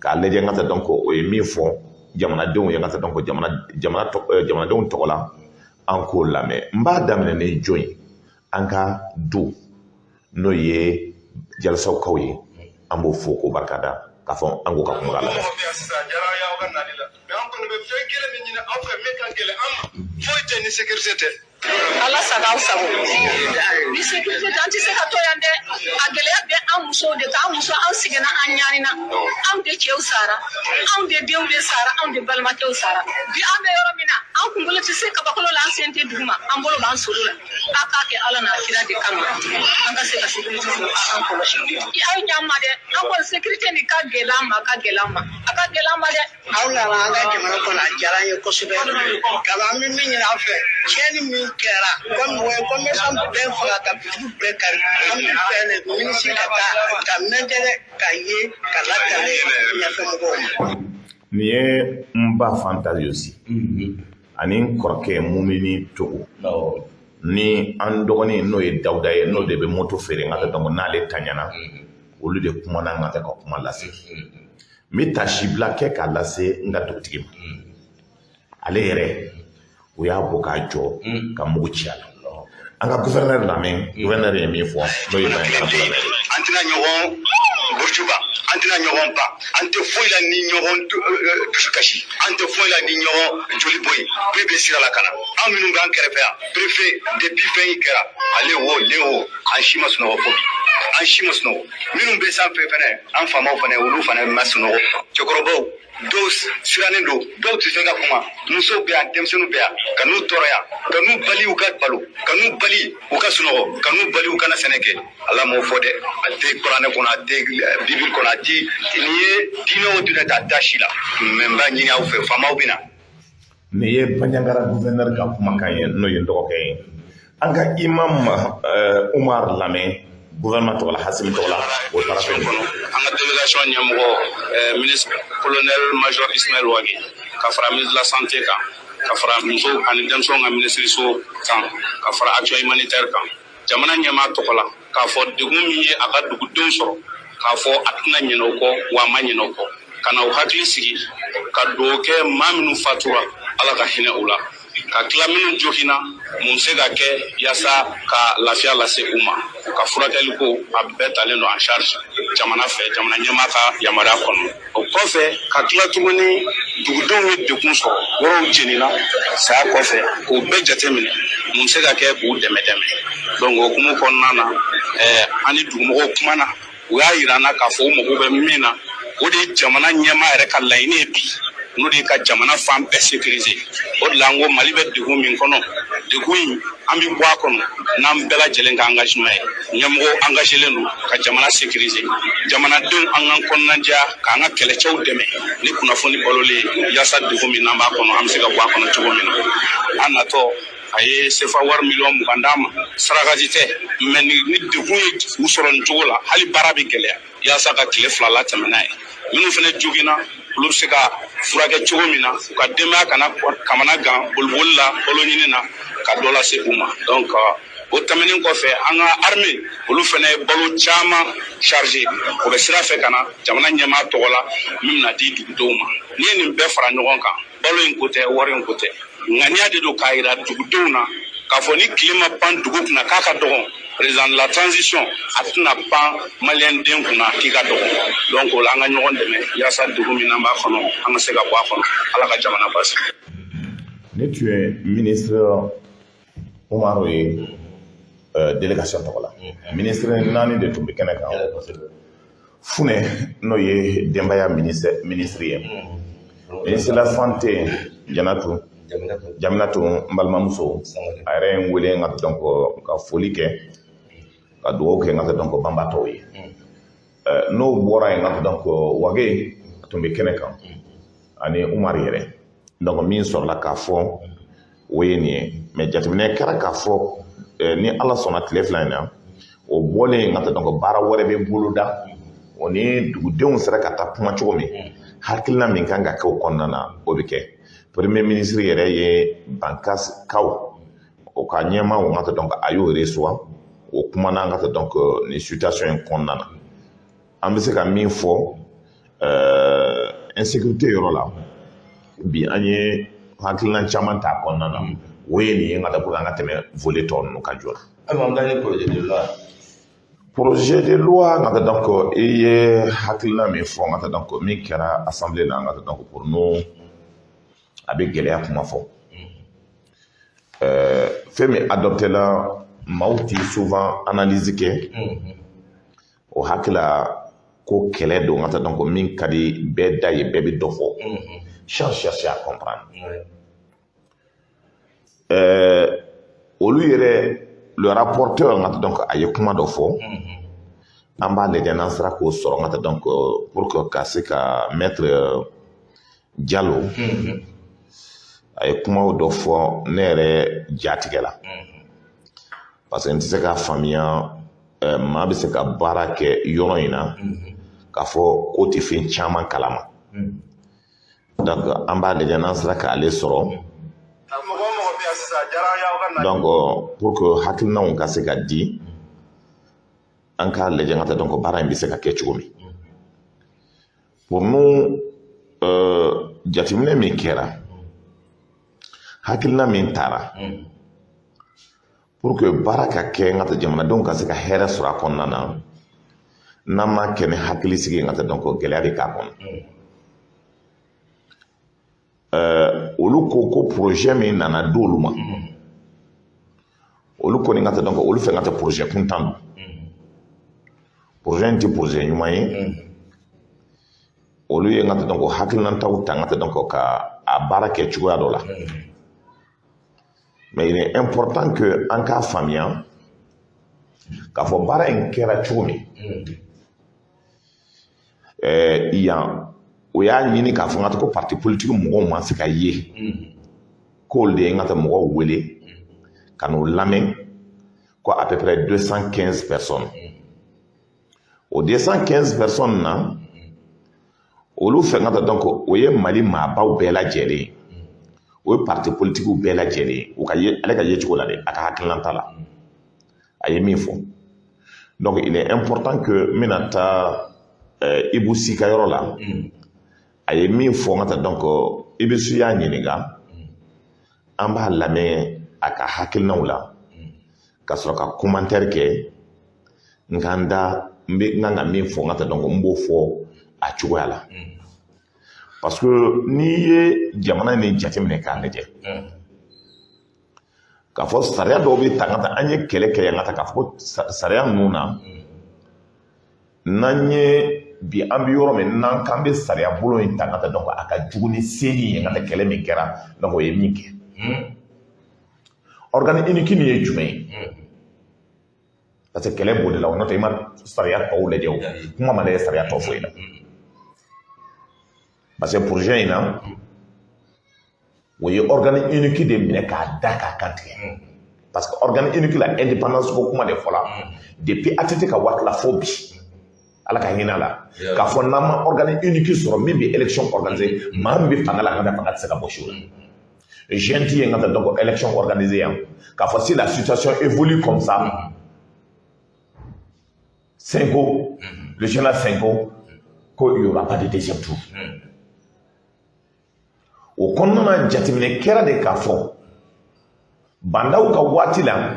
Speaker 2: K'a lajɛ n ka taa, donc o ye min fɔ jamanadenw ye, n ka taa, donc jamanadenw tɔgɔ la, an k'o lamɛn. N b'a daminɛ ni jɔn ye? An ka du, n'o ye Jalisawkaw ye, an b'o fo k'o barikada, k'a fɔ an k'o ka kuma lamɛn.
Speaker 7: An kɔni bɛ fɛn kelen min ɲini aw fɛ, min ka gɛlɛn an ma, foyi tɛ ni sécurité tɛ.
Speaker 8: Ala sago aw sago, ni sécurité tɛ, an tɛ se ka to yan dɛ. A gɛlɛya bɛ an musow de kan. An muso, an seginna, an ɲanina, anw de cɛw sara, anw de denw de sara, anw de balimakɛw sara. Bi an bɛ yɔrɔ min na, an kunkolo tɛ se kabakolo la, an sen tɛ dugu ma, an bolo b'an solo la. A k'a kɛ Ala n'a kira de kama, an ka se ka sécurité sɔrɔ, an kɔlɔsi. Aw ɲ'an ma dɛ. An kɔni, sécurité nin ka gɛlɛn an ma, a ka gɛlɛn an ma, a ka gɛlɛn an ma dɛ.
Speaker 4: Aw nana an ka jamana kɔnɔ, a diyara an ye kosɛbɛ. Kabi an bɛ min ɲini aw fɛ, tiɲɛni min kɛra, komi o ye commerçant bɛɛ faga ka bitigiw bɛɛ kari, an bɛ fɛ de minisiri ka taa ka mɛntɛnɛ ka ye ka lakale ɲɛfɛmɔgɔw ma.
Speaker 2: Nin ye n ba Fanta Yosi ani n kɔrɔkɛ Mumini Togo ni an dɔgɔnin, n'o ye Dawuda ye, n'o de bɛ moto feere, n ka taa, donc n'ale taɲana, olu de kumana n ka taa ka kuma lase. N bɛ tasibila kɛ k'a lase n ka dugutigi ma. Ale yɛrɛ, o y'a bɔ k'a jɔ ka mugu ci a la. An ka gouverneur lamɛn, gouverneur ye min fɔ, n'o ye Banjagara gouverneur ye.
Speaker 7: An tɛna ɲɔgɔn burujuba, an tɛna ɲɔgɔn ba, an tɛ foyi la ni ɲɔgɔn dusukasi, an tɛ foyi la ni ɲɔgɔn joli bɔ yen. Bɛɛ bɛ sira la ka na. An minnu b'an kɛrɛfɛ yan, préfet, depuis fɛn in kɛra, ale wo, ne wo, an si ma sunɔgɔ fo bi, an si ma sunɔgɔ. Minnu bɛ sanfɛ fɛnɛ, an faamaw fɛnɛ, olu fana ma sunɔgɔ. Cɛkɔrɔbaw dɔw sirannen don, dɔw tɛ se ka kuma. Musow bɛ yan, denmisɛnninw bɛ yan, ka n'u tɔɔrɔ yan, ka n'u bali u ka balo, ka n'u bali u ka sunɔgɔ, ka n'u bali u kana sɛnɛ kɛ. Ala m'o fɔ dɛ, a tɛ kuranɛ kɔnɔ, a tɛ bibili kɔnɔ, a tɛ nin ye diinɛ o diinɛ ta, a t'a si la. Mɛ n b'a ɲini aw fɛ, faamaw bɛ na.
Speaker 2: Nin ye Banjagara gouverneur ka kumakan ye, n'o ye n dɔgɔkɛ ye. An ka imam Umar lamɛn gouvernement tɔgɔ la, Hasimi tɔgɔ la, o taara fɛn.
Speaker 9: An ka délégation ɲɛmɔgɔ, ministre colonel major Ismaël Wagué, ka fara ministre de la Santé kan, ka fara muso ani denmisɛnw ka minisiriso kan, ka fara action humanitaire kan, jamana ɲɛmaa tɔgɔ la, k'a fɔ degun min ye a ka dugudenw sɔrɔ, k'a fɔ a tɛna ɲinɛ o kɔ, wa a ma ɲinɛ o kɔ, ka na u hakili sigi, ka dugawu kɛ maa minnu fatura, Ala ka hinɛ u la, ka tila minnu joginna, mun bɛ se ka kɛ yaasa ka lafiya lase u ma, ka furakɛli ko, a bɛɛ talen don en charge jamana fɛ, jamana ɲɛmaa ka yamaruya kɔnɔ. O kɔfɛ, ka tila tuguni, dugudenw ye degun sɔrɔ, yɔrɔw jenina saya kɔfɛ, k'o bɛɛ jateminɛ, mun bɛ se ka kɛ k'u dɛmɛ dɛmɛ. Donc o hukumu kɔnɔna na, an ni dugumɔgɔw kumana, u y'a yira an na k'a fɔ u mago bɛ min na, o de ye jamana ɲɛmaa yɛrɛ ka laɲini ye bi, n'o de ye ka jamana fan bɛɛ sécuriser. O de la an ko Mali bɛ degun min kɔnɔ, degun in, an bɛ bɔ a kɔnɔ n'an bɛɛ lajɛlen ka engagement ye. Ɲɛmɔgɔ engagelen don ka jamana sécuriser. Jamanadenw, an k'an kɔnɔnajɛya k'an ka kɛlɛcɛw dɛmɛ ni kunnafoni balolen ye, yaasa degun min n'an b'a kɔnɔ, an bɛ se ka bɔ a kɔnɔ cogo min na. An natɔ, a ye sefa wari miliyɔn 20 d'an ma. Sarakati tɛ mɛ, ni degun ye u sɔrɔ nin cogo la, hali baara bɛ gɛlɛya, yaasa ka tile 2 latɛmɛ n'a ye. Minnu fana joginna, olu bɛ se ka furakɛ cogo min na, u ka denbaya kana kamana gan boliboli la, balo ɲini na, ka dɔ lase u ma. Donc o tɛmɛnen kɔfɛ, an ka armée, olu fana ye balo caman chargé, o bɛ sira fɛ ka na jamana ɲɛmaa tɔgɔ la, min bɛna di dugudenw ma. N'i ye nin bɛɛ fara ɲɔgɔn kan, balo in ko tɛ, wari in ko tɛ, ŋaniya de don k'a yira dugudenw na k'a fɔ ni tile ma pan dugu kunna k'a ka dɔgɔn, président de la transition a tɛna pan maliyɛn den kunna k'i ka dɔgɔn. Donc o la, an ka ɲɔgɔn dɛmɛ yaasa dugu min n'an b'a kɔnɔ, an ka se ka bɔ a kɔnɔ. Ala ka jamana basigi.
Speaker 2: Ne tun ye ministre Umaru ye délégation tɔgɔ la. Ministre naani de tun bɛ kɛnɛ kan. Funɛ, n'o ye denbaya ministre ye, ministre de la Santé Janatu Jaminatu, n balimamuso, a yɛrɛ ye n wele n ka, donc ka foli kɛ, ka dugawu kɛ n ka, donc banbaatɔw ye. N'o bɔra yen, n ka, donc Wage tun bɛ kɛnɛ kan ani Umaru yɛrɛ. Donc min sɔrɔla k'a fɔ, o ye nin ye. Mais jateminɛ kɛra k'a fɔ ni Ala sɔnna, tile 2 in na, o bɔlen, n ka, donc baara wɛrɛ bɛ boloda, o ni dugudenw sera ka taa kuma cogo min, hakilina min kan ka kɛ o kɔnɔna na, o bɛ kɛ. Premier ministre yɛrɛ ye Bankasikaw, o ka ɲɛmaaw, n ka, donc a y'o recevoir, o kumana, n ka, donc nin situation in kɔnɔna na, an bɛ se ka min fɔ. Insécurité yɔrɔ la, bi an ye hakilina caman ta a kɔnɔna na. O ye nin ye, n ka taa pour que an ka tɛmɛ volet tɔ ninnu kan joona.
Speaker 1: Ayiwa, an taa ni projet de loi.
Speaker 2: Projet de loi, n ka taa, donc i ye hakilina min fɔ, n ka taa, donc min kɛra assemblée la, n ka taa, donc pour nous a bɛ gɛlɛya kuma fɔ. Fɛn min adopté la, maaw ti souvent analyse kɛ. O hakili la ko kɛlɛ don, n ka taa, donc min ka di bɛɛ da ye, bɛɛ bɛ dɔ fɔ sans chercher à comprendre. Olu yɛrɛ, le rapporteur, n ka taa, donc a ye kuma dɔ fɔ. An b'a lajɛ n'an sera k'o sɔrɔ, n ka taa, donc pour que ka se ka maître Jalo, a ye kumaw dɔ fɔ, ne yɛrɛ ja tigɛ la, parce que n tɛ se k'a faamuya, maa bɛ se ka baara kɛ yɔrɔ in na k'a fɔ k'o tɛ fɛn caman kalama. Donc an b'a lajɛ n'an sera k'ale sɔrɔ, donc pour que hakilinaw ka se ka di, an k'a lajɛ, n ka taa, donc baara in bɛ se ka kɛ cogo min. Pour nous, jateminɛ min kɛra, hakilina min taara pour que baara ka kɛ, n ka taa, jamanadenw ka se ka hɛrɛ sɔrɔ a kɔnɔna na, n'an m'a kɛ ni hakili sigi ye, n ka taa, donc gɛlɛya bɛ k'a kɔnɔ. Olu ko ko projet min nana d'olu ma, olu kɔni, ka taa, donc olu fɛ, ka taa, projet kuntan don. Projet in tɛ projet ɲuman ye. Olu ye, n ka taa, donc hakilinataw ta, n ka taa, donc ka a baara kɛ cogoya dɔ la. Mais il est important que an k'a faamuya k'a fɔ baara in kɛra cogo min. Yan o y'a ɲini k'a fɔ n ka taa ko parti politique mɔgɔw ma se ka ye, k'olu de ye, n ka taa, mɔgɔw wele ka n'u lamɛn, ko à peu près 215 personnes. O 215 personnes na, olu fɛ, n ka taa, donc o ye Mali maabaw bɛɛ lajɛlen ye, o ye parti politique bɛɛ lajɛlen ye. O ka ye ale ka yecogo la dɛ, a ka hakilinata la, a ye min fɔ. Donc il est important que n bɛna taa Ibou Sy ka yɔrɔ la, a ye min fɔ, n ka taa, donc Ibou Sy y'a ɲininka, an b'a lamɛn a ka hakilinaw la ka sɔrɔ ka commentaire kɛ. N ka n da n bɛ n kan ka min fɔ, n ka taa, donc n b'o fɔ a cogoya la, parce que n'i ye jamana nin jateminɛ k'a lajɛ k'a fɔ sariya dɔw bɛ ta, n ka taa, an ye kɛlɛ kɛ yan, ka taa k'a fɔ ko sariya ninnu na, n'an ye bi an bɛ yɔrɔ min n'an k'an bɛ sariya bolo in ta, n ka taa, donc a ka jugu ni seli ye. N ka taa, kɛlɛ min kɛra, donc o ye min kɛ, organe unique nin ye jumɛn ye? Parce que kɛlɛ b'o de la o. N'o tɛ, i ma sariya tɔw lajɛ, o kuma ma lajɛ sariya tɔ foyi la, parce que projet in na, o ye organe unique de minɛ k'a da k'a kan tigɛ, parce que organe unique la, indépendance ko kuma de fɔla depuis ATT ka waati la fo bi. Ala ka hinɛ la k'a fɔ n'an ma organe unique sɔrɔ min bɛ élection organiser, maa min bɛ fanga la, ka taa, fanga tɛ se ka bɔ si o la. Junte ye, n ka taa, donc élection organiser yan, k'a fɔ si la situation évolue comme ça, Senko, le général Senko, ko il y aura pas de deuxième tour. O kɔnɔna na, jateminɛ kɛra de k'a fɔ Bah N'Daw ka waati la,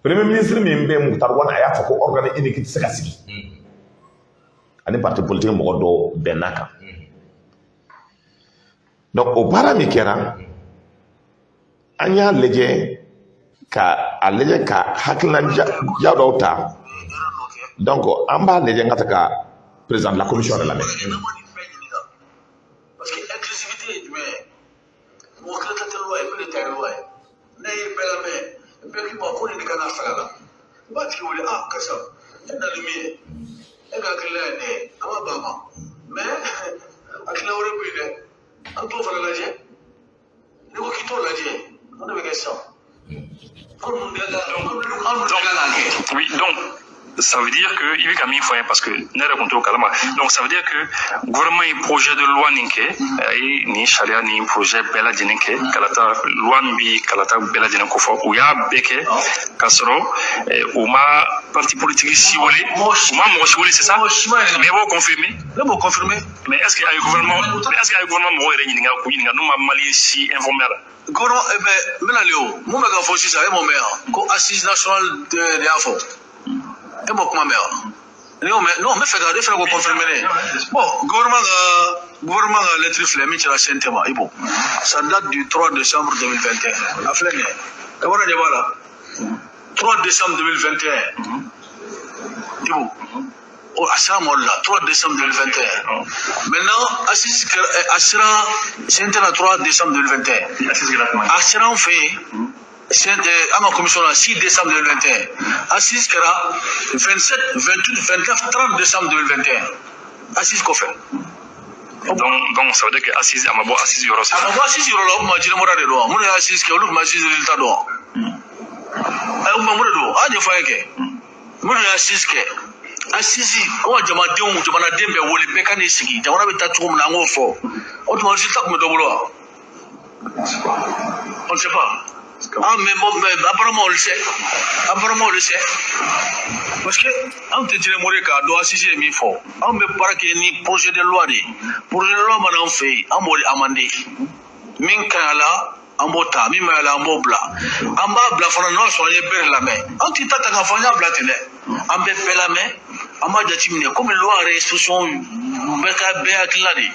Speaker 2: premier ministre min bɛ, Moctar Ouane, a y'a fɔ ko organe unique tɛ se ka sigi, ani parti politique mɔgɔ dɔw bɛnna kan. Donc o baara min kɛra, an y'a lajɛ ka a lajɛ ka hakilina ja dɔw ta. Donc an b'a lajɛ, n ka taa ka président de la commission yɛrɛ lamɛn.
Speaker 10: Parce que inclusivité ye jumɛn ye? Mɔgɔ kelen ta tɛ loi ye, bɛɛ de ta ye loi ye. Ne ye bɛɛ lamɛn, bɛɛ k'i ma ko nin de kan ka fara la, i b'a tigi wele: ah karisa, e na ni min ye, e ka hakilina ye nin ye, a ma ban ma, mais hakilina wɛrɛ bɛ yen dɛ, an t'o fana lajɛ. N'i ko k'i t'o lajɛ, mun de bɛ kɛ sisan? Anw dun de kan k'a kɛ.
Speaker 11: Oui, donc ça veut dire que i bɛ ka min fɔ n ye, parce que ne yɛrɛ tun t'o kalama, donc ça veut dire que gouvernement ye projet de loi nin kɛ, a ye nin sariya nin projet bɛɛ lajɛlen kɛ, kalata loi min bi kalata bɛɛ lajɛlen kofɔ, u y'a bɛɛ kɛ k'a sɔrɔ u ma parti politique si wele, u ma mɔgɔ si wele, c'est ça? Mais i b'o confirmer?
Speaker 10: Ne b'o confirmer.
Speaker 11: Mais est ce que a ye gouvernement, mais est ce que a ye gouvernement mɔgɔw yɛrɛ ɲininka, k'u ɲininka n'u ma malien si informé a la?
Speaker 10: Gouvernement, eh ben, n bɛna le o mun bɛ ka fɔ sisan, e m'o mɛn yan ko assise nationale de y'a fɔ? E m'o kuma mɛn wa? Ni y'o mɛn, non, n bɛ fɛ ka ne fana k'o confirmer ne ye. Bon, gouvernement ka lettre filɛ min cira CNT ma, Ibo, ça date du 3 décembre 2021. A filɛ nin ye, Kabara ɲɛ b'a la, 3 décembre 2021. Ibo, oh, a sera mɔli la 3 décembre 2021. Maintenant, assise kɛra, a sera CNT la 3 décembre 2021.
Speaker 11: Assise kɛra kuma?
Speaker 10: A sera an fɛ yen, an ka commission la, 6 décembre 2021. Assise kɛra 27, 28, 29, 30 décembre 2021, assise kɔfɛ.
Speaker 11: Donc ça veut dire que assise a ma bɔ assise yɔrɔ
Speaker 10: A
Speaker 11: sisan?
Speaker 10: ma bɔ assise yɔrɔ la. O tuma jinɛmɔra de don wa? Minnu ye assise kɛ, olu tun ma assise résultat dɔn wa? Ayi, o tuma mun de don? A ɲɛfɔ an ye kɛ, minnu ye assise kɛ, assise an ka jamanadenw, jamanaden bɛɛ wele, bɛɛ ka n'i sigi, jamana bɛ taa cogo min na, an k'o fɔ. O tuma résultat tun bɛ dɔ bolo wa? On ne sait pas. Ah, mais bon, mais apparemment on le sait. Apparemment on le sait. Parce que anw tɛ jinɛmɔri ye k'a dɔn assise ye min fɔ. Anw bɛ baara kɛ ni projet de loi de ye. Projet de loi mana an fɛ yen, an b'o de amender. Min ka ɲi a la, an b'o ta. Min ma ɲi a la, an b'o bila. An b'a bila fana n'o y'a sɔrɔ an ye bɛɛ de lamɛn. An t'i ta ta k'a fɔ an y'a bila ten dɛ. An bɛ bɛɛ lamɛn. An b'a jateminɛ komi loi yɛrɛ institution bɛɛ ka bɛɛ hakilina de ye.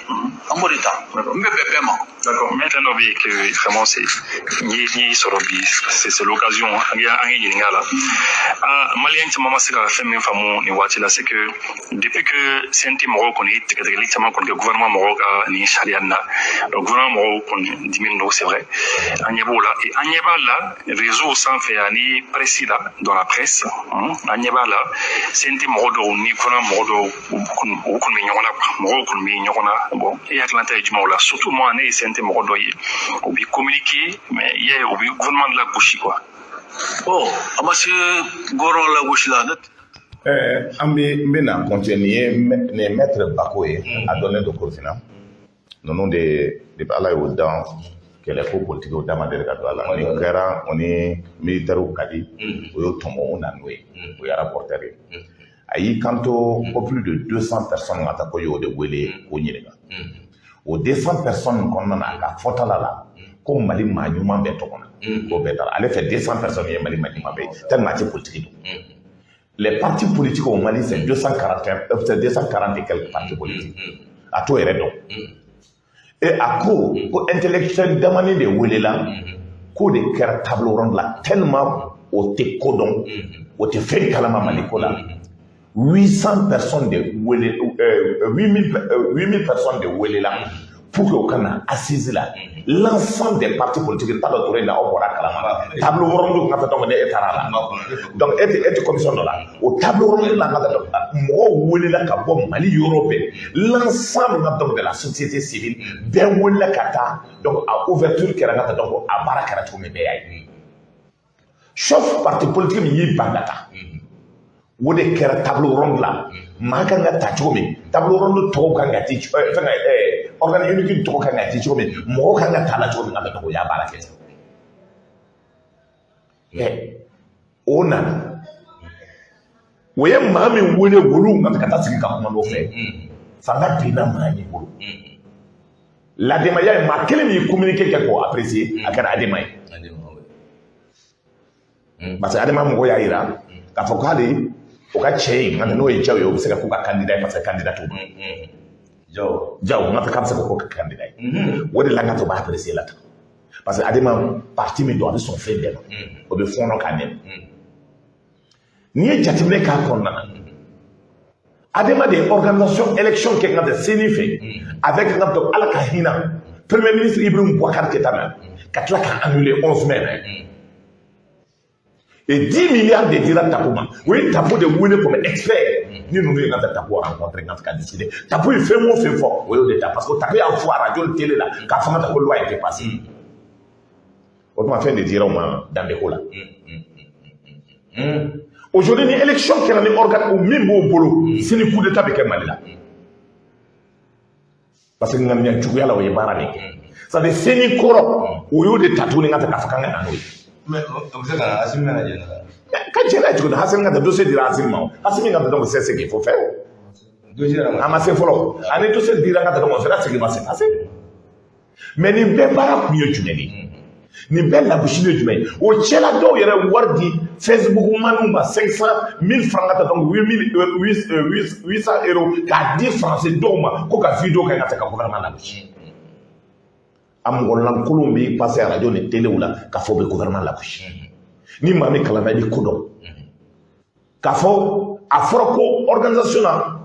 Speaker 10: An b'o de ta. N bɛ bɛn bɛɛ ma.
Speaker 11: D'accord. Mais fɛn dɔ bɛ yen que vraiment c'est n ye n y'i sɔrɔ bi, c'est l'occasion an ye ɲininka a la. Ah, malien caman ma se ka fɛn min faamu nin waati la, c'est que depuis que CNT mɔgɔw kɔni ye tigɛtigɛli caman kɔni kɛ gouvernement mɔgɔw ka nin sariya nin na, donc gouvernement mɔgɔw kɔni dimi don, c'est vrai, an ɲɛ b'o la et an ɲɛ b'a la réseau sanfɛ ani presse la, dans la presse, hein, an ɲɛ b'a la CNT mɔgɔ dɔw ni gouvernement mɔgɔ dɔw u kɔni bɛ ɲɔgɔn na quoi, mɔgɔw kɔni bɛ ɲɔgɔn na. Bon, e hakilinata ye jumɛn o la? Surtout moi, ne ye CNT mɔgɔ dɔ ye, u bɛ communiquer, mais i y'a ye, u bɛ gouvernement de lagosi quoi.
Speaker 10: Bon, a ma se gouvernement lagosi la. Ne
Speaker 2: An bɛ n bɛna continuer. Nin ye maître Bako ye, a dɔnnen don Korofina. Ninnu de, depuis Ala y'o dan, kɛlɛ ko politique o da ma deli ka don a la. Nin kɛra o ni militaires ka di, o y'o tɔmɔ, o na n'o ye, o ye rapporteur ye. A y'i kanto ko plus de 200 personnes ka taa, ko y'o de wele k'o ɲininka. O 200 personnes kɔnɔna na, a ka fɔtala la, ko Mali maa ɲuman bɛɛ tɔgɔ na, k'o bɛɛ taara. Ale fɛ, 200 personnes ye Mali maa ɲuman bɛɛ ye, tellement a tɛ politique dɔn. Les partis politiques au Mali, c'est 241, c'est 240 et quelques partis politiques. A t'o yɛrɛ dɔn. Et a ko ko intellectuel damani de welela, k'o de kɛra table ronde la, tellement o tɛ ko dɔn, o tɛ fɛn kalama Mali ko la. 800 personnes de wele, 8000 personnes de welela pour que o ka na assise la. L'ensemble des partis politiques, n t'a dɔn Ture la, aw bɔra a kalama. Table ronde ka fɛ, donc ne e taara a la. Donc e tɛ commission dɔ la. O table ronde la, ka taa mɔgɔw welela ka bɔ Mali yɔrɔ bɛɛ. L'ensemble ka donc de la société civile bɛɛ welela ka taa. Donc a ouverture kɛra ka taa, donc a baara kɛra cogo min, bɛɛ y'a ye. Sauf parti politique min y'i ban ka taa. O de kɛra table ronde la. Maa kan ka ta cogo min, table ronde tɔgɔ kan ka di, fɛn ka organe unique tɔgɔ kan ka di cogo min, mɔgɔw kan ka ta la cogo min, ka o y'a baara kɛ. O nana, o ye maa min wele, olu ka taa sigi ka kuma n'o fɛ, fanga binna maa min bolo. L'ADEMA ye maa kelen min ye communiqué kɛ k'o apprécier, a kɛra ADEMA ye. Parce que ADEMA mɔgɔw y'a yira k'a fɔ k'ale o ka cɛ in nka n'o ye Jaw ye, o bɛ se ka k'u ka candidat ye, parce que candidat t'u bolo.
Speaker 1: Jaw.
Speaker 2: Jaw n ka fɛ k'a bɛ se ka k'o ka candidat ye. O de la n ka to b'a apprécier la tan. Parce que ADEMA parti min don, a bɛ sɔn fɛn bɛɛ ma. O bɛ fɔɔnɔ k'a nɛni. N'i ye jateminɛ k'a kɔnɔna na, ADEMA de ye organisation élection kɛ n ka tɛ CENI fɛ avec n ka dɔn Ala ka hinɛ premier ministre Ibrahim Boubacar Keïta na, ka tila k'a annuler 11 mai. Et 10 milliards de dira Tapo ma. O ye Tapo de wele comme expert. Ni ninnu ye n ka taa Tapo rencontrer, n ka ka discuter. Tapo ye fɛn o fɛn fɔ, o y'o de ta, parce que Tapo y'a fɔ radio ni télé la k'a fɔ n ka taa ko loi était passée. O tuma fɛn de dira u ma danbeko la. Aujourd'hui, ni élection kɛra ni organe o min b'o bolo, sini coup d'état bɛ kɛ Mali la. Parce que ŋaniya juguya la, o ye baara min kɛ. C'est à dire CENI kɔrɔ, o y'o de ta tuguni ka taa k'a fɔ k'an ka na n'o ye.
Speaker 1: Mais o bɛ se ka na, Asimi bɛna jɛn n'a ye.
Speaker 2: Ka jɛn n'a ye cogo di? Asimi ka taa dossier dira Asimi ma, Asimi ka taa, donc c'est ce qu'il faut faire.
Speaker 1: Dossier yɛrɛ ma.
Speaker 2: A ma se fɔlɔ. Ani dossier dira ka taa, donc on verra ce qui va se passer. Mais nin bɛɛ baara kun ye jumɛn de ye? Nin bɛɛ lagosili ye jumɛn ye? O cɛla dɔw yɛrɛ wari di Facebook maniw ma, 500 1000 francs ka taa, donc 8000, 800 euros k'a di français dɔw ma ko ka vidéo kɛ ka taa ka gouvernement lagosi. A mɔgɔ lankolonw b'i passer radio ni téléw la k'a fɔ u bɛ gouvernement lagosi. Ni maa min kalanna, i bɛ ko dɔn k'a fɔ a fɔra ko organisation na,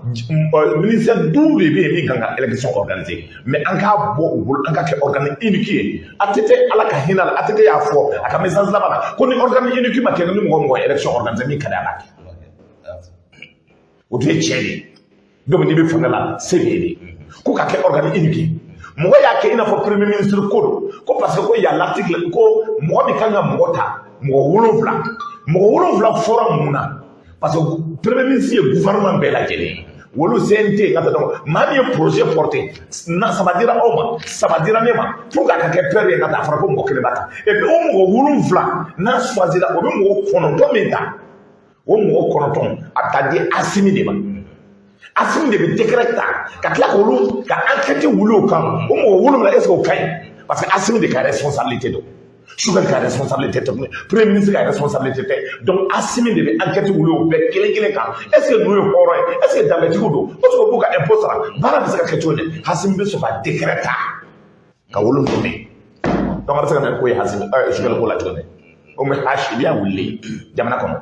Speaker 2: ministère duuru de bɛ yen min kan ka élection organiser, mais an k'a bɔ u bolo, an ka kɛ organe unique ye. ATT, Ala ka hinɛ la, ATT y'a fɔ a ka message laban na ko ni organe unique ma kɛ, ni mɔgɔ mɔgɔ ye élection organiser, min ka di a b'a kɛ. O tun ye tiɲɛ de ye. Donc n'i bɛ fanga la, se b'e de ye ko ka kɛ organe unique ye. Mɔgɔ y'a kɛ i n'a fɔ premier ministre ko don, ko parce que ko y a l'article ko mɔgɔ min kan ka mɔgɔ ta, mɔgɔ 7, mɔgɔ 7 fɔra mun na? Parce que premier ministre ye gouvernement bɛɛ lajɛlen ye. Wolu CNT ka taa, donc maa min ye projet porté na, saba dira aw ma, saba dira ne ma, pour que a ka kɛ pair ye ka taa, a fɔra ko mɔgɔ kelen b'a ta. Et puis o mɔgɔ 7 n'a choisira, o bɛ mɔgɔ 9 min ta, o mɔgɔ 9, a bɛ taa di Asimi de ma. Asimi de bɛ décret ta ka tila k'olu ka enquête wuli o kan, o mɔgɔ 7. Est ce que o ka ɲi? Parce que Asimi de ka responsabilité don, Choguel ka responsabilité tɛ, premier ministre ka responsabilité tɛ. Donc Asimi de bɛ enquête wuli o bɛɛ kelen kelen kan. Est ce que ninnu ye hɔrɔn ye? Est ce que danbetigiw don? Est ce que u b'u ka impôt sara? Baara bɛ se ka kɛ cogo di? Asimi bɛ sɔn ka décret ta ka 7 minɛ. Donc a bɛ se ka na ko ye Asimi Choguel ko la cogo di? O mɛ hasiliya wulilen jamana kɔnɔ.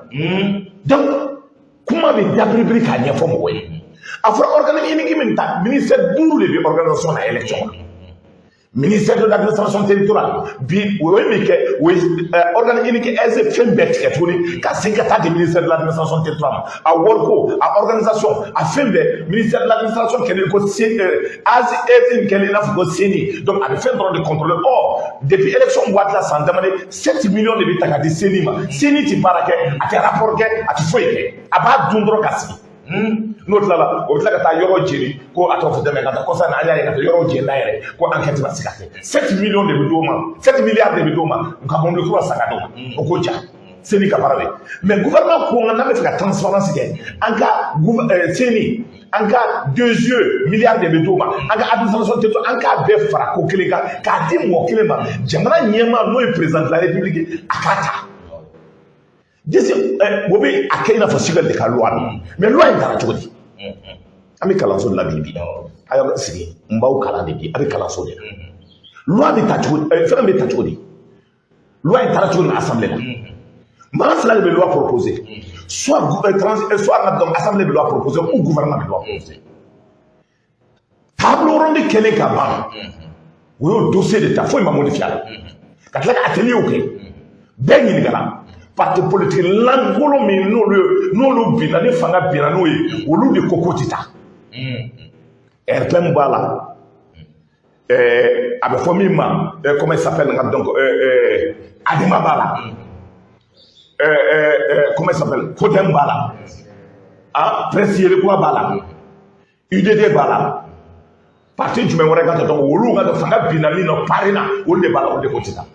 Speaker 2: Donc kuma bɛ dabiribiri k'a ɲɛfɔ mɔgɔ ye. A fɔra organe unique min ta, ministère duuru de bɛ organisation na élection na. Ministère de l'Administration territoriale bi, o ye min kɛ, o ye organe unique aise fɛn bɛɛ tigɛ tuguni ka segin ka taa di ministère de l'Administration territoriale ma. A wariko, a organisation, a fɛn bɛɛ, ministère de l'Administration kɛlen ko ASE kɛlen i n'a fɔ ko CENI. Donc a bɛ fɛn dɔrɔn de contrôler. Or depuis élection waati la, san damadɔ, 7 millions de bɛ ta ka di CENI ma. CENI ti baara kɛ, a tɛ rapport kɛ, a ti foyi kɛ, a b'a dun dɔrɔn ka sigi. N'o tilala, o bɛ tila ka taa yɔrɔ jeni ko a tɔgɔ fɔ dɛmɛ ka taa kɔsa na. An y'a ye ka taa yɔrɔ jeni n'a yɛrɛ ko enquête ma se ka kɛ. 7 millions de bɛ d'o ma, 7 milliards de bɛ d'o ma ka mobili kura san ka d'o ma. O ko ja CENI ka baara de. Mais gouvernement ko n'an bɛ fɛ ka transparence kɛ, an ka CENI, an ka DGE, milliards de bɛ d'o ma, an ka administration tɛ to, an k'a bɛɛ fara ko kelen kan k'a di mɔgɔ kelen ma, jamana ɲɛmaa, n'o ye président de la République, a k'a ta. Jesi o bɛ a kɛ i n'a fɔ Choguel de ka loi don. Mais loi in taara cogo di? An bɛ kalanso de la bi bi. A y'aw sigi, n b'aw kalan de bi. A bɛ kalanso de la. Loi bɛ ta cogo di? Fɛn bɛ ta cogo di? Loi in taara cogo di assemblée la? Maa fila de bɛ loi proposer: soit soit donc assemblée bɛ loi proposer ou gouvernement bɛ loi proposer. Table ronde kɛlen ka ban, o y'o dossier de ta, foyi ma modifier a la, ka tila ka atelier kɛ, bɛɛ ɲininkara. Parti politique lankolon min n'olu ye, n'olu binna ni fanga binna n'o ye, olu de ko k'o tɛ taa. RPM b'a la, a bɛ fɔ min ma, comment il s'appelle nka, donc ADEMA b'a la, comment il s'appelle, CODEM b'a la, ah, Presse Yɛrɛkura b'a la, UDD b'a la, parti jumɛn wɛrɛ ka taa. Donc olu ka fanga binna min na pari na, olu de b'a la, olu de ko tɛ taa,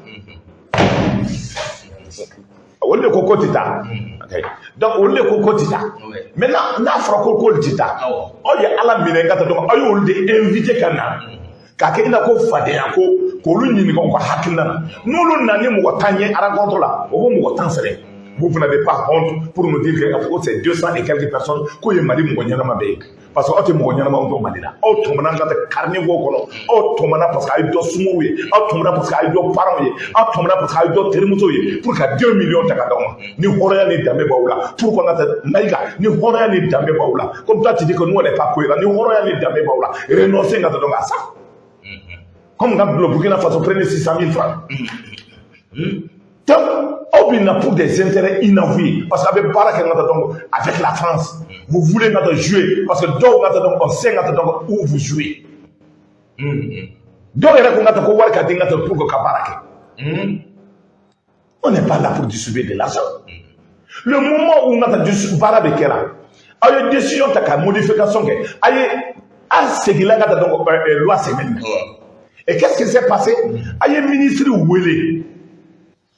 Speaker 2: olu de ko ko tɛ taa. Donc olu de ko ko tɛ taa. Maintenant n'a fɔra ko k'olu tɛ taa, aw ye Ala minɛ ka taa. Donc aw y'olu de invité ka na k'a kɛ i n'a ko fadenya ko, k'olu ɲininka u ka hakilina na. N'olu nana ni mɔgɔ 10 ye rencontre la, o b'o mɔgɔ 10 sɛbɛn. Vous, vous n'avez pas honte pour nous dire que ko c'est 200 et quelques personnes, k'o ye Mali mɔgɔ ɲɛnama bɛɛ ye? Parce que aw tɛ mɔgɔ ɲɛnamaw dɔn Mali la. Aw tɔmɔna ka taa caniveau kɔnɔ, aw tɔmɔna parce que a ye dɔ sunguru ye, aw tɔmɔna parce que a ye dɔ parents ye, aw tɔmɔna parce que a ye dɔ terimuso ye, pour ka 2 millions ta ka d'aw ma. Ni hɔrɔnya ni danbe b'aw la, pourquoi ka taa Maïga? Ni hɔrɔnya ni danbe b'aw la, comme toi tu dis que nous on n'est pas cohérent, ni hɔrɔnya ni danbe b'aw la, renoncez ka taa donc à ça. Comme quand le Burkina Faso prenait 600 000 francs. Donc, aw bɛ na pour des intérêts inavoués, parce que a bɛ baara kɛ ka taa donc avec la France. Vous voulez ka taa jouer, parce que dɔw ka taa donc on sait ka taa donc où vous jouez. Dɔw yɛrɛ ko ka taa ko wari ka di ka taa pour que ka baara kɛ. On n'est pas là pour distribuer de l'argent. Le moment où ka taa baara bɛ kɛra, aw ye décision ta ka modification kɛ, a ye a seginna ka taa donc loi sɛbɛnni. Et qu'est-ce qui s'est passé? A ye ministre wele.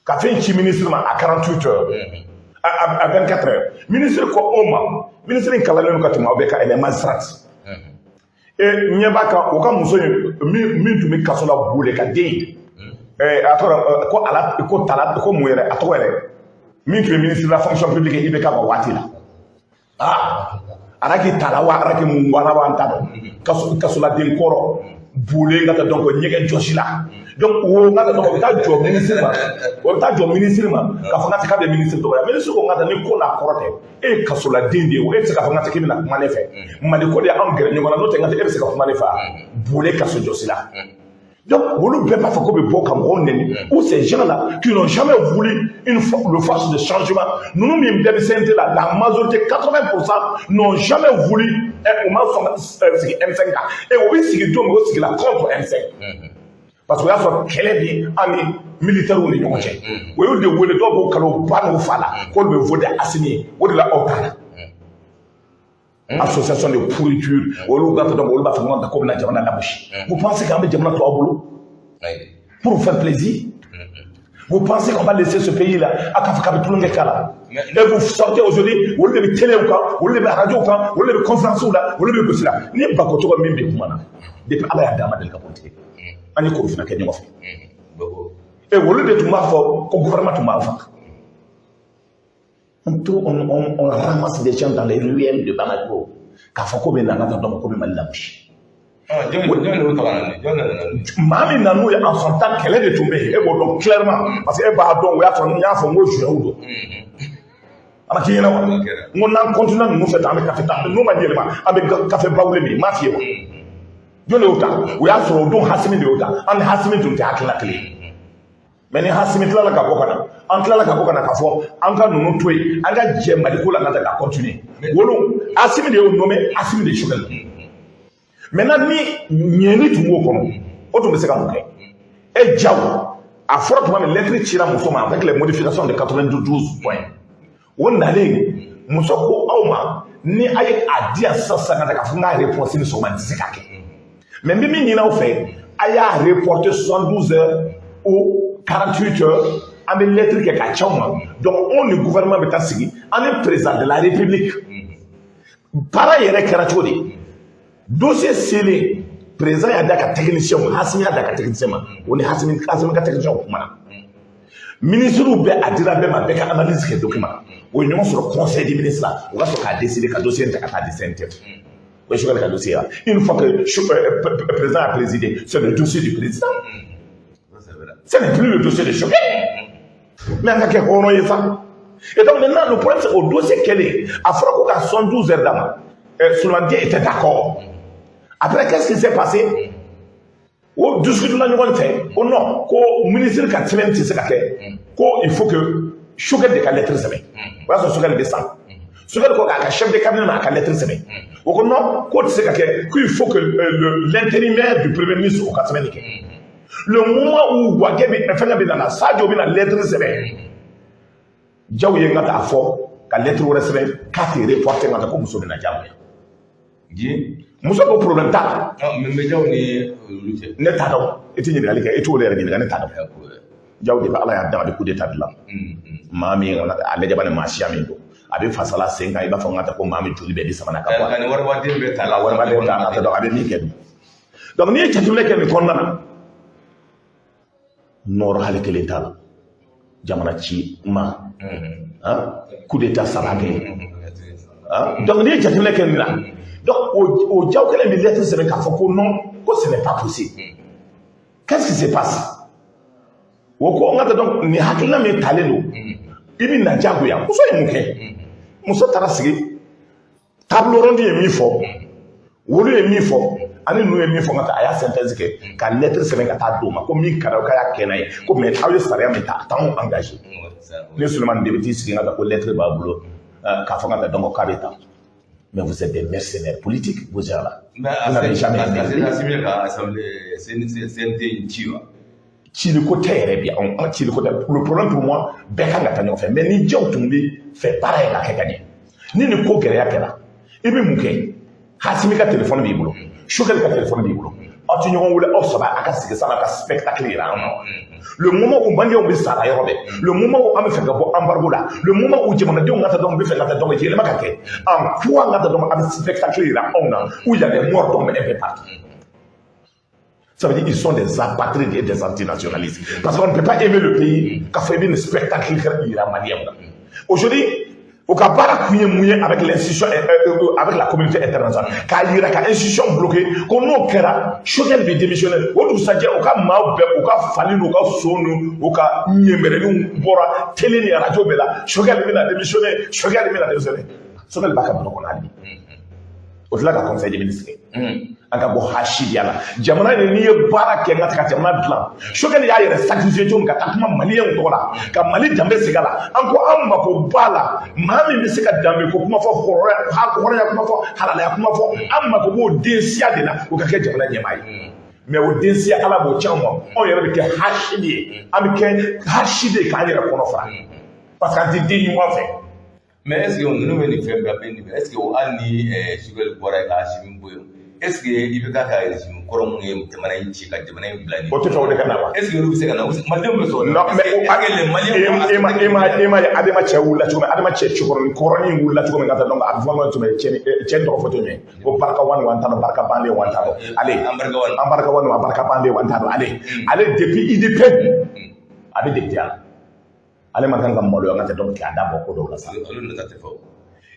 Speaker 2: Ka fɛn ci ministre ma à 48 heures, à 24 heures. Ministre ko o ma, ministre in kalanlen don ka tɛmɛ aw bɛɛ kan, elle est magistrate. E ɲɛ b'a kan, o ka muso in min tun bɛ kaso la, bole ka den a tɔgɔ ko ala ko tala ko mun yɛrɛ, a tɔgɔ yɛrɛ, min tun ye ministre de la Fonction publique IBK ka waati la, ah, araki tala wa araki mun wala wa, an t'a dɔn, kasoladen kɔrɔ bole ka taa. Donc ɲɛgɛn jɔsi la. Donc o n ka taa, donc o bɛ taa jɔ ministre ma, o bɛ taa jɔ ministre ma k'a fɔ n ka taa k'a bɛ ministre dɔgɔya. Ministre ko n ka taa ni ko n'a kɔrɔ tɛ, e ye kasoladen de ye o, e tɛ se k'a fɔ n ka taa k'i bɛna kuma ne fɛ. Mali ko de y'anw gɛrɛ ɲɔgɔn na, n'o tɛ n ka taa e bɛ se ka kuma ne fɛ bole kaso jɔsi la. Donc olu bɛɛ b'a fɔ ko bɛ bɔ ka mɔgɔw nɛni, ou ces gens-là qui n'ont jamais voulu une le force de changement. Ninnu min bɛɛ bɛ CNT la, la majorité, 80%, n'ont jamais voulu, u ma sɔn ka sigi M5 kan. Et o bɛ sigi don min, o sigila contre M5, parce que o y'a sɔrɔ kɛlɛ bɛ an ni militaires ni ɲɔgɔn cɛ. O y'olu de wele, dɔw b'o kalo ba n'o fa la k'olu bɛ voter Assimi ye. O de la aw t'a la association de pourriture, olu ka donc olu b'a fɔ ɲɔgɔn kan k'o bɛna jamana lagosi. Vous pensez qu'an bɛ jamana to aw bolo pour vous faire plaisir? Vous pensez qu'on va laisser ce pays-là a k'a fɔ k'a bɛ tulonkɛ k'a la? Et vous sortez aujourd'hui, olu de bɛ télé kan, olu de bɛ radio kan, olu de bɛ conférence la, olu de bɛ gosi la. Ni Bako tɔgɔ min bɛ kuma na, depuis Ala y'a d'a ma deli ka politique, an ye korofina kɛ ɲɔgɔn fɛ. Et olu de tun b'a fɔ ko gouvernement tun b'an faga. On ramasse des gens dans les ruelles de Bamako k'a fɔ ko bɛ na ka taa dɔn ko bɛ Mali lagosi. Maa min na n'o ye, en son temps kɛlɛ de tun bɛ yen, e b'o dɔn clairement, parce que e b'a dɔn, o y'a sɔrɔ n y'a fɔ n ko juin don, a ma k'i ɲɛna wa? N ko n'an continue ninnu fɛ tan, an bɛ kafe ta, n'u ma yɛlɛma, an bɛ kafe bawule min, n m'a f'i ye wa? Jɔn de y'o ta? O y'a sɔrɔ o don Hasimi de y'o ta. An ni Hasimi tun tɛ hakilina kelen ye, mais ni Hasimi tilala ka bɔ ka na, an tilala ka bɔ ka na k'a fɔ an ka ninnu to yen, an ka jɛ Maliko la ka taa ka continuer. Wolo Asimi de y'o nommé, Asimi de ye Choguel. Maintenant, ni ɲɛni tun b'o kɔnɔ, o tun bɛ se ka mun kɛ? E Diaw, a fɔra tuma min lettre cira muso ma avec les modifications de 92 points, o nalen, muso ko aw ma ni a ye a di yan sisan sisan ka taa k'a fɔ n k'a réponse ni sɔgɔma, n tɛ se k'a kɛ, mais n bɛ min ɲini aw fɛ, a y'a reporter 72 heures ou 48 heures, an bɛ lettre kɛ k'a ci aw ma. Donc anw ni gouvernement bɛ taa sigi, an ni président de la République. Baara yɛrɛ kɛra cogo di? Dossier selen, président y'a da ka technicien ma, Hasimi y'a da ka technicien ma, o ni Hasimi ka technicien kumana, ministres bɛɛ, a dira bɛɛ ma, bɛɛ ka analyse kɛ document, o ye ɲɔgɔn sɔrɔ conseil des ministres la, o ka sɔrɔ k'a décider ka dossier in ta ka taa di CNT. O ye Choguel ka dossier la. Une fois que le président a présidé, c'est le dossier du président, ce n'est plus le dossier de Choguel. Mais an ka kɛ hɔrɔn ye sa. Et donc maintenant, le problème, c'est au dossier kɛlen, a fɔra ko ka 72 heures d'a ma, Souleymane Dieng était d'accord. Après, qu'est-ce qui s'est passé? O discutera ɲɔgɔn fɛ ko non, ko ministre ka sɛbɛn tɛ se ka kɛ, ko il faut que Choguel de ka lettre sɛbɛn. O y'a sɔrɔ Choguel bɛ san, Choguel ko k'a ka chef de cabinet ma, a ka lettre sɛbɛn. O ko non, k'o tɛ se ka kɛ, qu'il faut que l'intérimaire du Premier ministre, o ka sɛbɛnni kɛ. Le moment où Wagué bɛ fɛngɛ bɛ nana, Sadio bɛ na lettre sɛbɛn, Diaw ye n ka taa fɔ ka lettre wɛrɛ sɛbɛn k'a tɛ reporter, n ka taa ko muso bɛ na diyagoya. Muso ko problème t'a la.
Speaker 1: Mais Diaw ni olu cɛ?
Speaker 2: Ne t'a dɔn, i tɛ ɲininkali kɛ, i t'o yɛrɛ ɲininka, ne t'a dɔn. Diaw de bɛ Ala y'a dan, a bɛ coup d'état dilan. Maa min a lajɛ ni maa siya min don, a bɛ fasala sen kan, i b'a fɔ n ka taa ko maa min joli bɛɛ bi sama na ka bɔ a la.
Speaker 1: Ka ni waribaden bɛɛ ta la.
Speaker 2: Waribaden ta, a tɛ dɔn a bɛ min kɛ dun. Donc n'i ye jateminɛ kɛ nin kɔnɔna na, nɔrɔ hali kelen t'a la, jamana ci ma coup d'état saba kɛ. Donc n'i ye jateminɛ kɛ nin na, donc o Diaw kelen bɛ lettre sɛbɛn k'a fɔ ko non, ko ce n'est pas possible. Qu'est-ce qui se passe? O ko n ka taa, donc nin hakilina min talen don, i bɛ na diyagoya. Muso ye mun kɛ? Muso taara sigi table ronde ye min fɔ, olu ye min fɔ, ani ninnu ye min fɔ, n ka taa a y'a synthèse kɛ ka lettre sɛbɛn ka taa d'o ma ko min ka d'aw k'a y'a kɛ n'a ye, ko mais aw ye sariya min ta, a t'anw engagé. Ni Souleymane de bɛ t'i sigi n ka taa ko lettre b'a bolo k'a fɔ n ka taa, donc k'a bɛ tan. Mais vous êtes des mercenaires politiques, vous gens là. Vous n'avez jamais été.
Speaker 1: Assimi ka assemblée CNT in ci wa?
Speaker 2: Ciliko tɛ yɛrɛ bi, anw ciliko tɛ. Le problème pour moi, bɛɛ kan ka taa ɲɔgɔn fɛ, mais ni Diaw tun bɛ fɛ baara ye ka kɛ ka ɲɛ, ni nin ko gɛlɛya kɛra, i bɛ mun kɛ? Hasimi ka téléphone b'i bolo, Choguel ka téléphone b'i bolo, Aw tɛ ɲɔgɔn wele, aw saba a ka sigi sanna ka spectacle yira an na. Le moment où Maliyɛnw bɛ sara yɔrɔ bɛɛ, le moment où an bɛ fɛ ka bɔ embargo la, le moment où jamanadenw ka taa donc bɛ fɛ ka taa donc yɛlɛma ka kɛ, en quoi ka taa donc a bɛ spectacle yira anw na où il y a des morts donc un peu partout? Ça veut dire qu'ils sont des apatrides et des antinationalistes. Parce qu'on ne peut pas aimer le pays k'a fɔ i bɛ nin spectacle yira Maliyɛnw na. Aujourd'hui, o ka baara kun ye mun ye avec l'institution, avec la communauté internationale? K'a yira ka institution bloqué, ko n'o kɛra, Choguel bɛ démissionner. O dugusajɛ, u ka maaw bɛɛ, u ka fali n'u ka so n'u u ka ɲɛmɛrɛninw bɔra télé ni radio bɛɛ la: Choguel bɛna démissionner, Choguel bɛna démissionner. Choguel b'a ka bureau kɔnɔ hali bi. O tila ka conseil des ministres kɛ. An ka bɔ hasidiya la. Jamana in, n'i ye baara kɛ n ka ka jamana dilan, Choguel y'a yɛrɛ sacrifier cogo min ka taa kuma Maliyɛnw tɔgɔ la ka Mali danbe segin a la, an ko an mako b'a la, maa min bɛ se ka danbe ko kuma fɔ, hɔrɔnya kuma fɔ, halalaya kuma fɔ, an mako b'o den siya de la, o ka kɛ jamana ɲɛmaa ye. Mais o den siya, Ala b'o ci anw ma, anw yɛrɛ bɛ kɛ hasidi ye, an bɛ kɛ hasidi ye k'an yɛrɛ kɔnɔ fara, parce que an tɛ den ɲuman fɛ.
Speaker 1: Mais est ce que ninnu bɛ nin fɛn bɛɛ bɛ nin, est ce que hali ni Choguel bɔra yen ka Assimi bɔ yen, est ce que i bɛ k'a ka régime kɔrɔ minnu ye jamana in ci ka jamana in bila nin?
Speaker 2: O tɛ fɛ o de ka na wa?
Speaker 1: Est ce que olu bɛ se ka na? Malidenw bɛ sɔn?
Speaker 2: Non, mais
Speaker 1: est ce que les Maliens
Speaker 2: e ma ye Adama cɛ wulila cogo min, Adama cɛ cɛkɔrɔnin kɔrɔnin wulila cogo min ka taa, donc a bɛ fɔ ma cogo min, cɛ tɔgɔ fɔ cogo min ko barika wani wa n t'a dɔn, barika banlen wa n t'a dɔn, ale
Speaker 1: an
Speaker 2: barika wani wa barika banlen wa n t'a dɔn, ale depuis IDP a bɛ député la, ale man kan ka maloya n ka tɛ, donc k'a da bɔ ko dɔw la sa.
Speaker 1: Olu nata tɛ fɔ.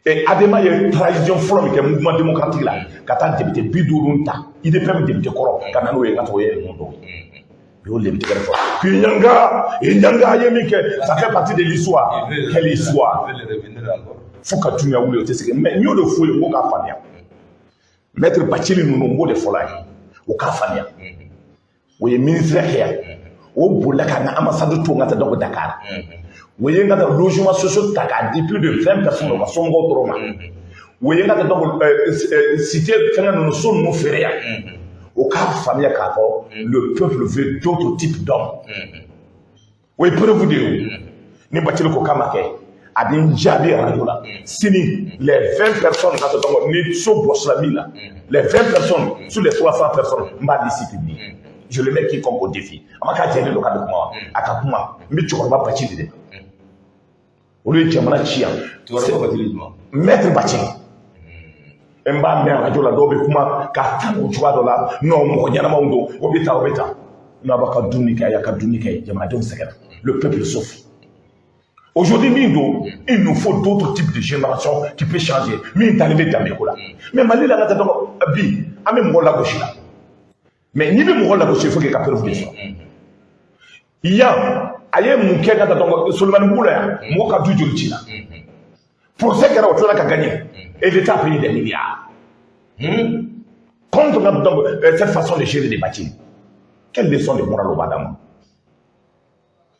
Speaker 2: Et Adema ye transition fɔlɔ min kɛ mouvement démocratique la, ka taa député 50 ta, IDPM député kɔrɔ, ka na n'o ye, n ka tɔgɔ ye ninnu dɔw ye bi, o député kɛrɛ fɔ k'i ɲanga i ɲanga ye min kɛ, ça fait partie de l'histoire. Quelle histoire? Fo ka dunuya wuli, o tɛ segin. Mais n y'o de f'u ye, n ko k'a faamuya, maître Bacili ninnu, n b'o de fɔla ye, o k'a faamuya. O ye ministre kɛ yan, o bolila ka n ka ambassade to n ka taa donc Dakar. O ye n ka taa logement sociaux ta k'a di plus de 20 personnes, o ka somɔgɔw dɔrɔn ma. O ye n ka taa donc cité fɛngɛ ninnu, so ninnu feere yan. O k'a faamuya k'a fɔ le peuple veut d'autres types d'hommes. O ye preuve de ye. O ni Bacili ko k'a ma kɛ, a bɛ n jaabi radio la sini. Les 20 personnes ka taa donc ni so bɔsila min la, les 20 personnes sur les 300 personnes, n b'a liste publier. Je le mets quiconque au défi. A ma k'a jɛlen don k'a bɛ kuma wa, a ka kuma. N bɛ cɛkɔrɔba Bacili de, olu ye jamana ci yan. Maître Bacili, n b'a mɛn radio la, dɔw bɛ kuma k'a ta o cogoya dɔ la. Non, mɔgɔ ɲɛnamaw don, o bɛ taa, o bɛ taa. N'a b'a ka dumuni kɛ, a y'a ka dumuni kɛ. Jamanadenw sɛgɛnna, le peuple souffre aujourd'hui. Min don, il nous faut d'autres types de génération qui peut changer. Min talen bɛ danbe ko la, mais Mali la, ka taa dɔn bi, an bɛ mɔgɔ lagosi la. Mais n'i bɛ mɔgɔ lagosi, il faut k'i ka preuve de sɔrɔ. Yan, a ye mun kɛ ka taa dɔn Solomani la yan? Mɔgɔ ka du joli ci la? Procès kɛra, o tilala ka gagner et l'État a payé des milliards contre donc cette façon de gérer des bâtiments. Quelle leçon de morale au b'a d'an ma?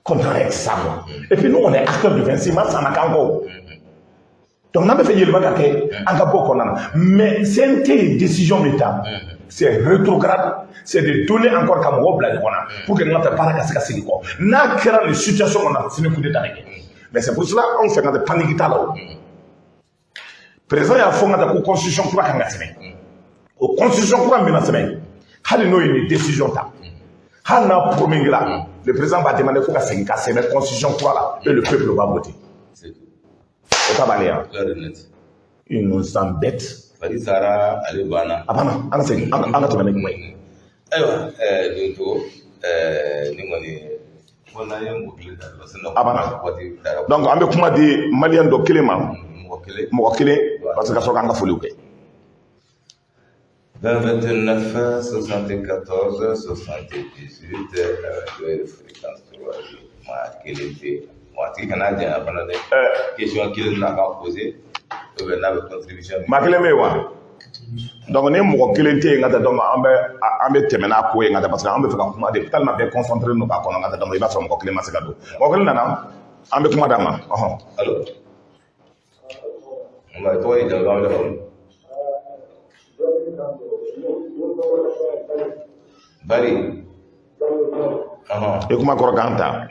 Speaker 2: Qu'on arrête ça, quoi. Et puis nous, on est acteurs du 26 mars en Akango. Donc n'an bɛ fɛ yɛlɛma ka kɛ, an ka bɔ kɔnɔna na. Mais CNT ye décision min ta, c'est rétrograde, c'est de donner encore ka mɔgɔw bila ɲɔgɔn na pour que n ka taa baara ka se ka segin kɔ. N'a kɛra nin situation kɔnɔ sini, coup d'état bɛ kɛ. Mais c'est pour cela anw fɛ ka taa panique t'a la. O président y'a fɔ n ka taa ko constitution kura kan ka sɛbɛn. O constitution kura min bɛna sɛbɛn, hali n'o ye nin décision ta, hali n'a promulgué la, le président va demander ko ka segin ka sɛbɛn constitution kura la et le peuple va voter. O ta b'ale yan. Il nous embête.
Speaker 1: Fadi sara, ale banna.
Speaker 2: A banna, an ka segin, an ka tɛmɛ ni kuma ye.
Speaker 1: Ayiwa, Donto, ni kɔni fo n'an ye mɔgɔ kelen ta dɔrɔn, sinon
Speaker 2: A banna.
Speaker 1: Waati taara.
Speaker 2: Donc an bɛ kuma di Maliyɛn dɔ kelen ma.
Speaker 1: Mɔgɔ kelen.
Speaker 2: Mɔgɔ kelen, parce que ka sɔrɔ k'an ka foliw kɛ.
Speaker 1: 20 29 74 78, radio fréquence 3. Maa kelen tɛ yen, wa a tigi kana janya fana dɛ. Question kelen n'a ka poser ou bien n'a bɛ contribution.
Speaker 2: Maa kelen bɛ yen wa? Donc ni mɔgɔ kelen tɛ yen ka taa, donc an bɛ tɛmɛ n'a ko ye ka taa, parce que an bɛ fɛ ka kuma de tellement bɛɛ concentré don k'a kɔnɔ ka taa. Donc i b'a sɔrɔ mɔgɔ kelen ma se ka don. Mɔgɔ kelen nana, an bɛ kuma d'a ma, ɔhɔn.
Speaker 1: Allo, nka tɔgɔ ye jamu, an bɛ faamu. Bari ɔhɔn.
Speaker 2: I kuma kɔrɔ k'an ta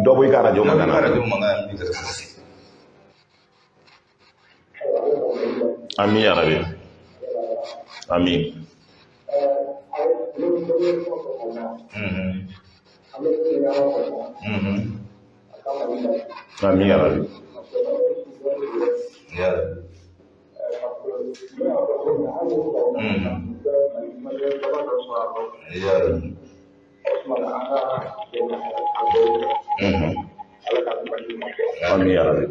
Speaker 2: dɔ bɔ i ka arajo mankan na.
Speaker 1: Radio mankan b'i kɛrɛfɛ.
Speaker 2: Ami yarabi. Amin. Amin ya Rabbi.
Speaker 1: Ya Rabbi. Ya Rabbi.
Speaker 2: Amin ya Rabbi.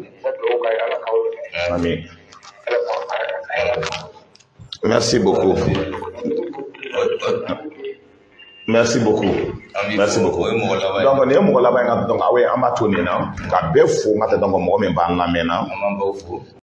Speaker 2: Amin. Merci beaucoup. Merci beaucoup. Merci beaucoup. Donc nin ye mɔgɔ laban ye ka, donc aw ye, an b'a to nin na ka bɛɛ fo n ka tɛ, donc mɔgɔ min b'an lamɛn na.
Speaker 1: An b'an baw fo.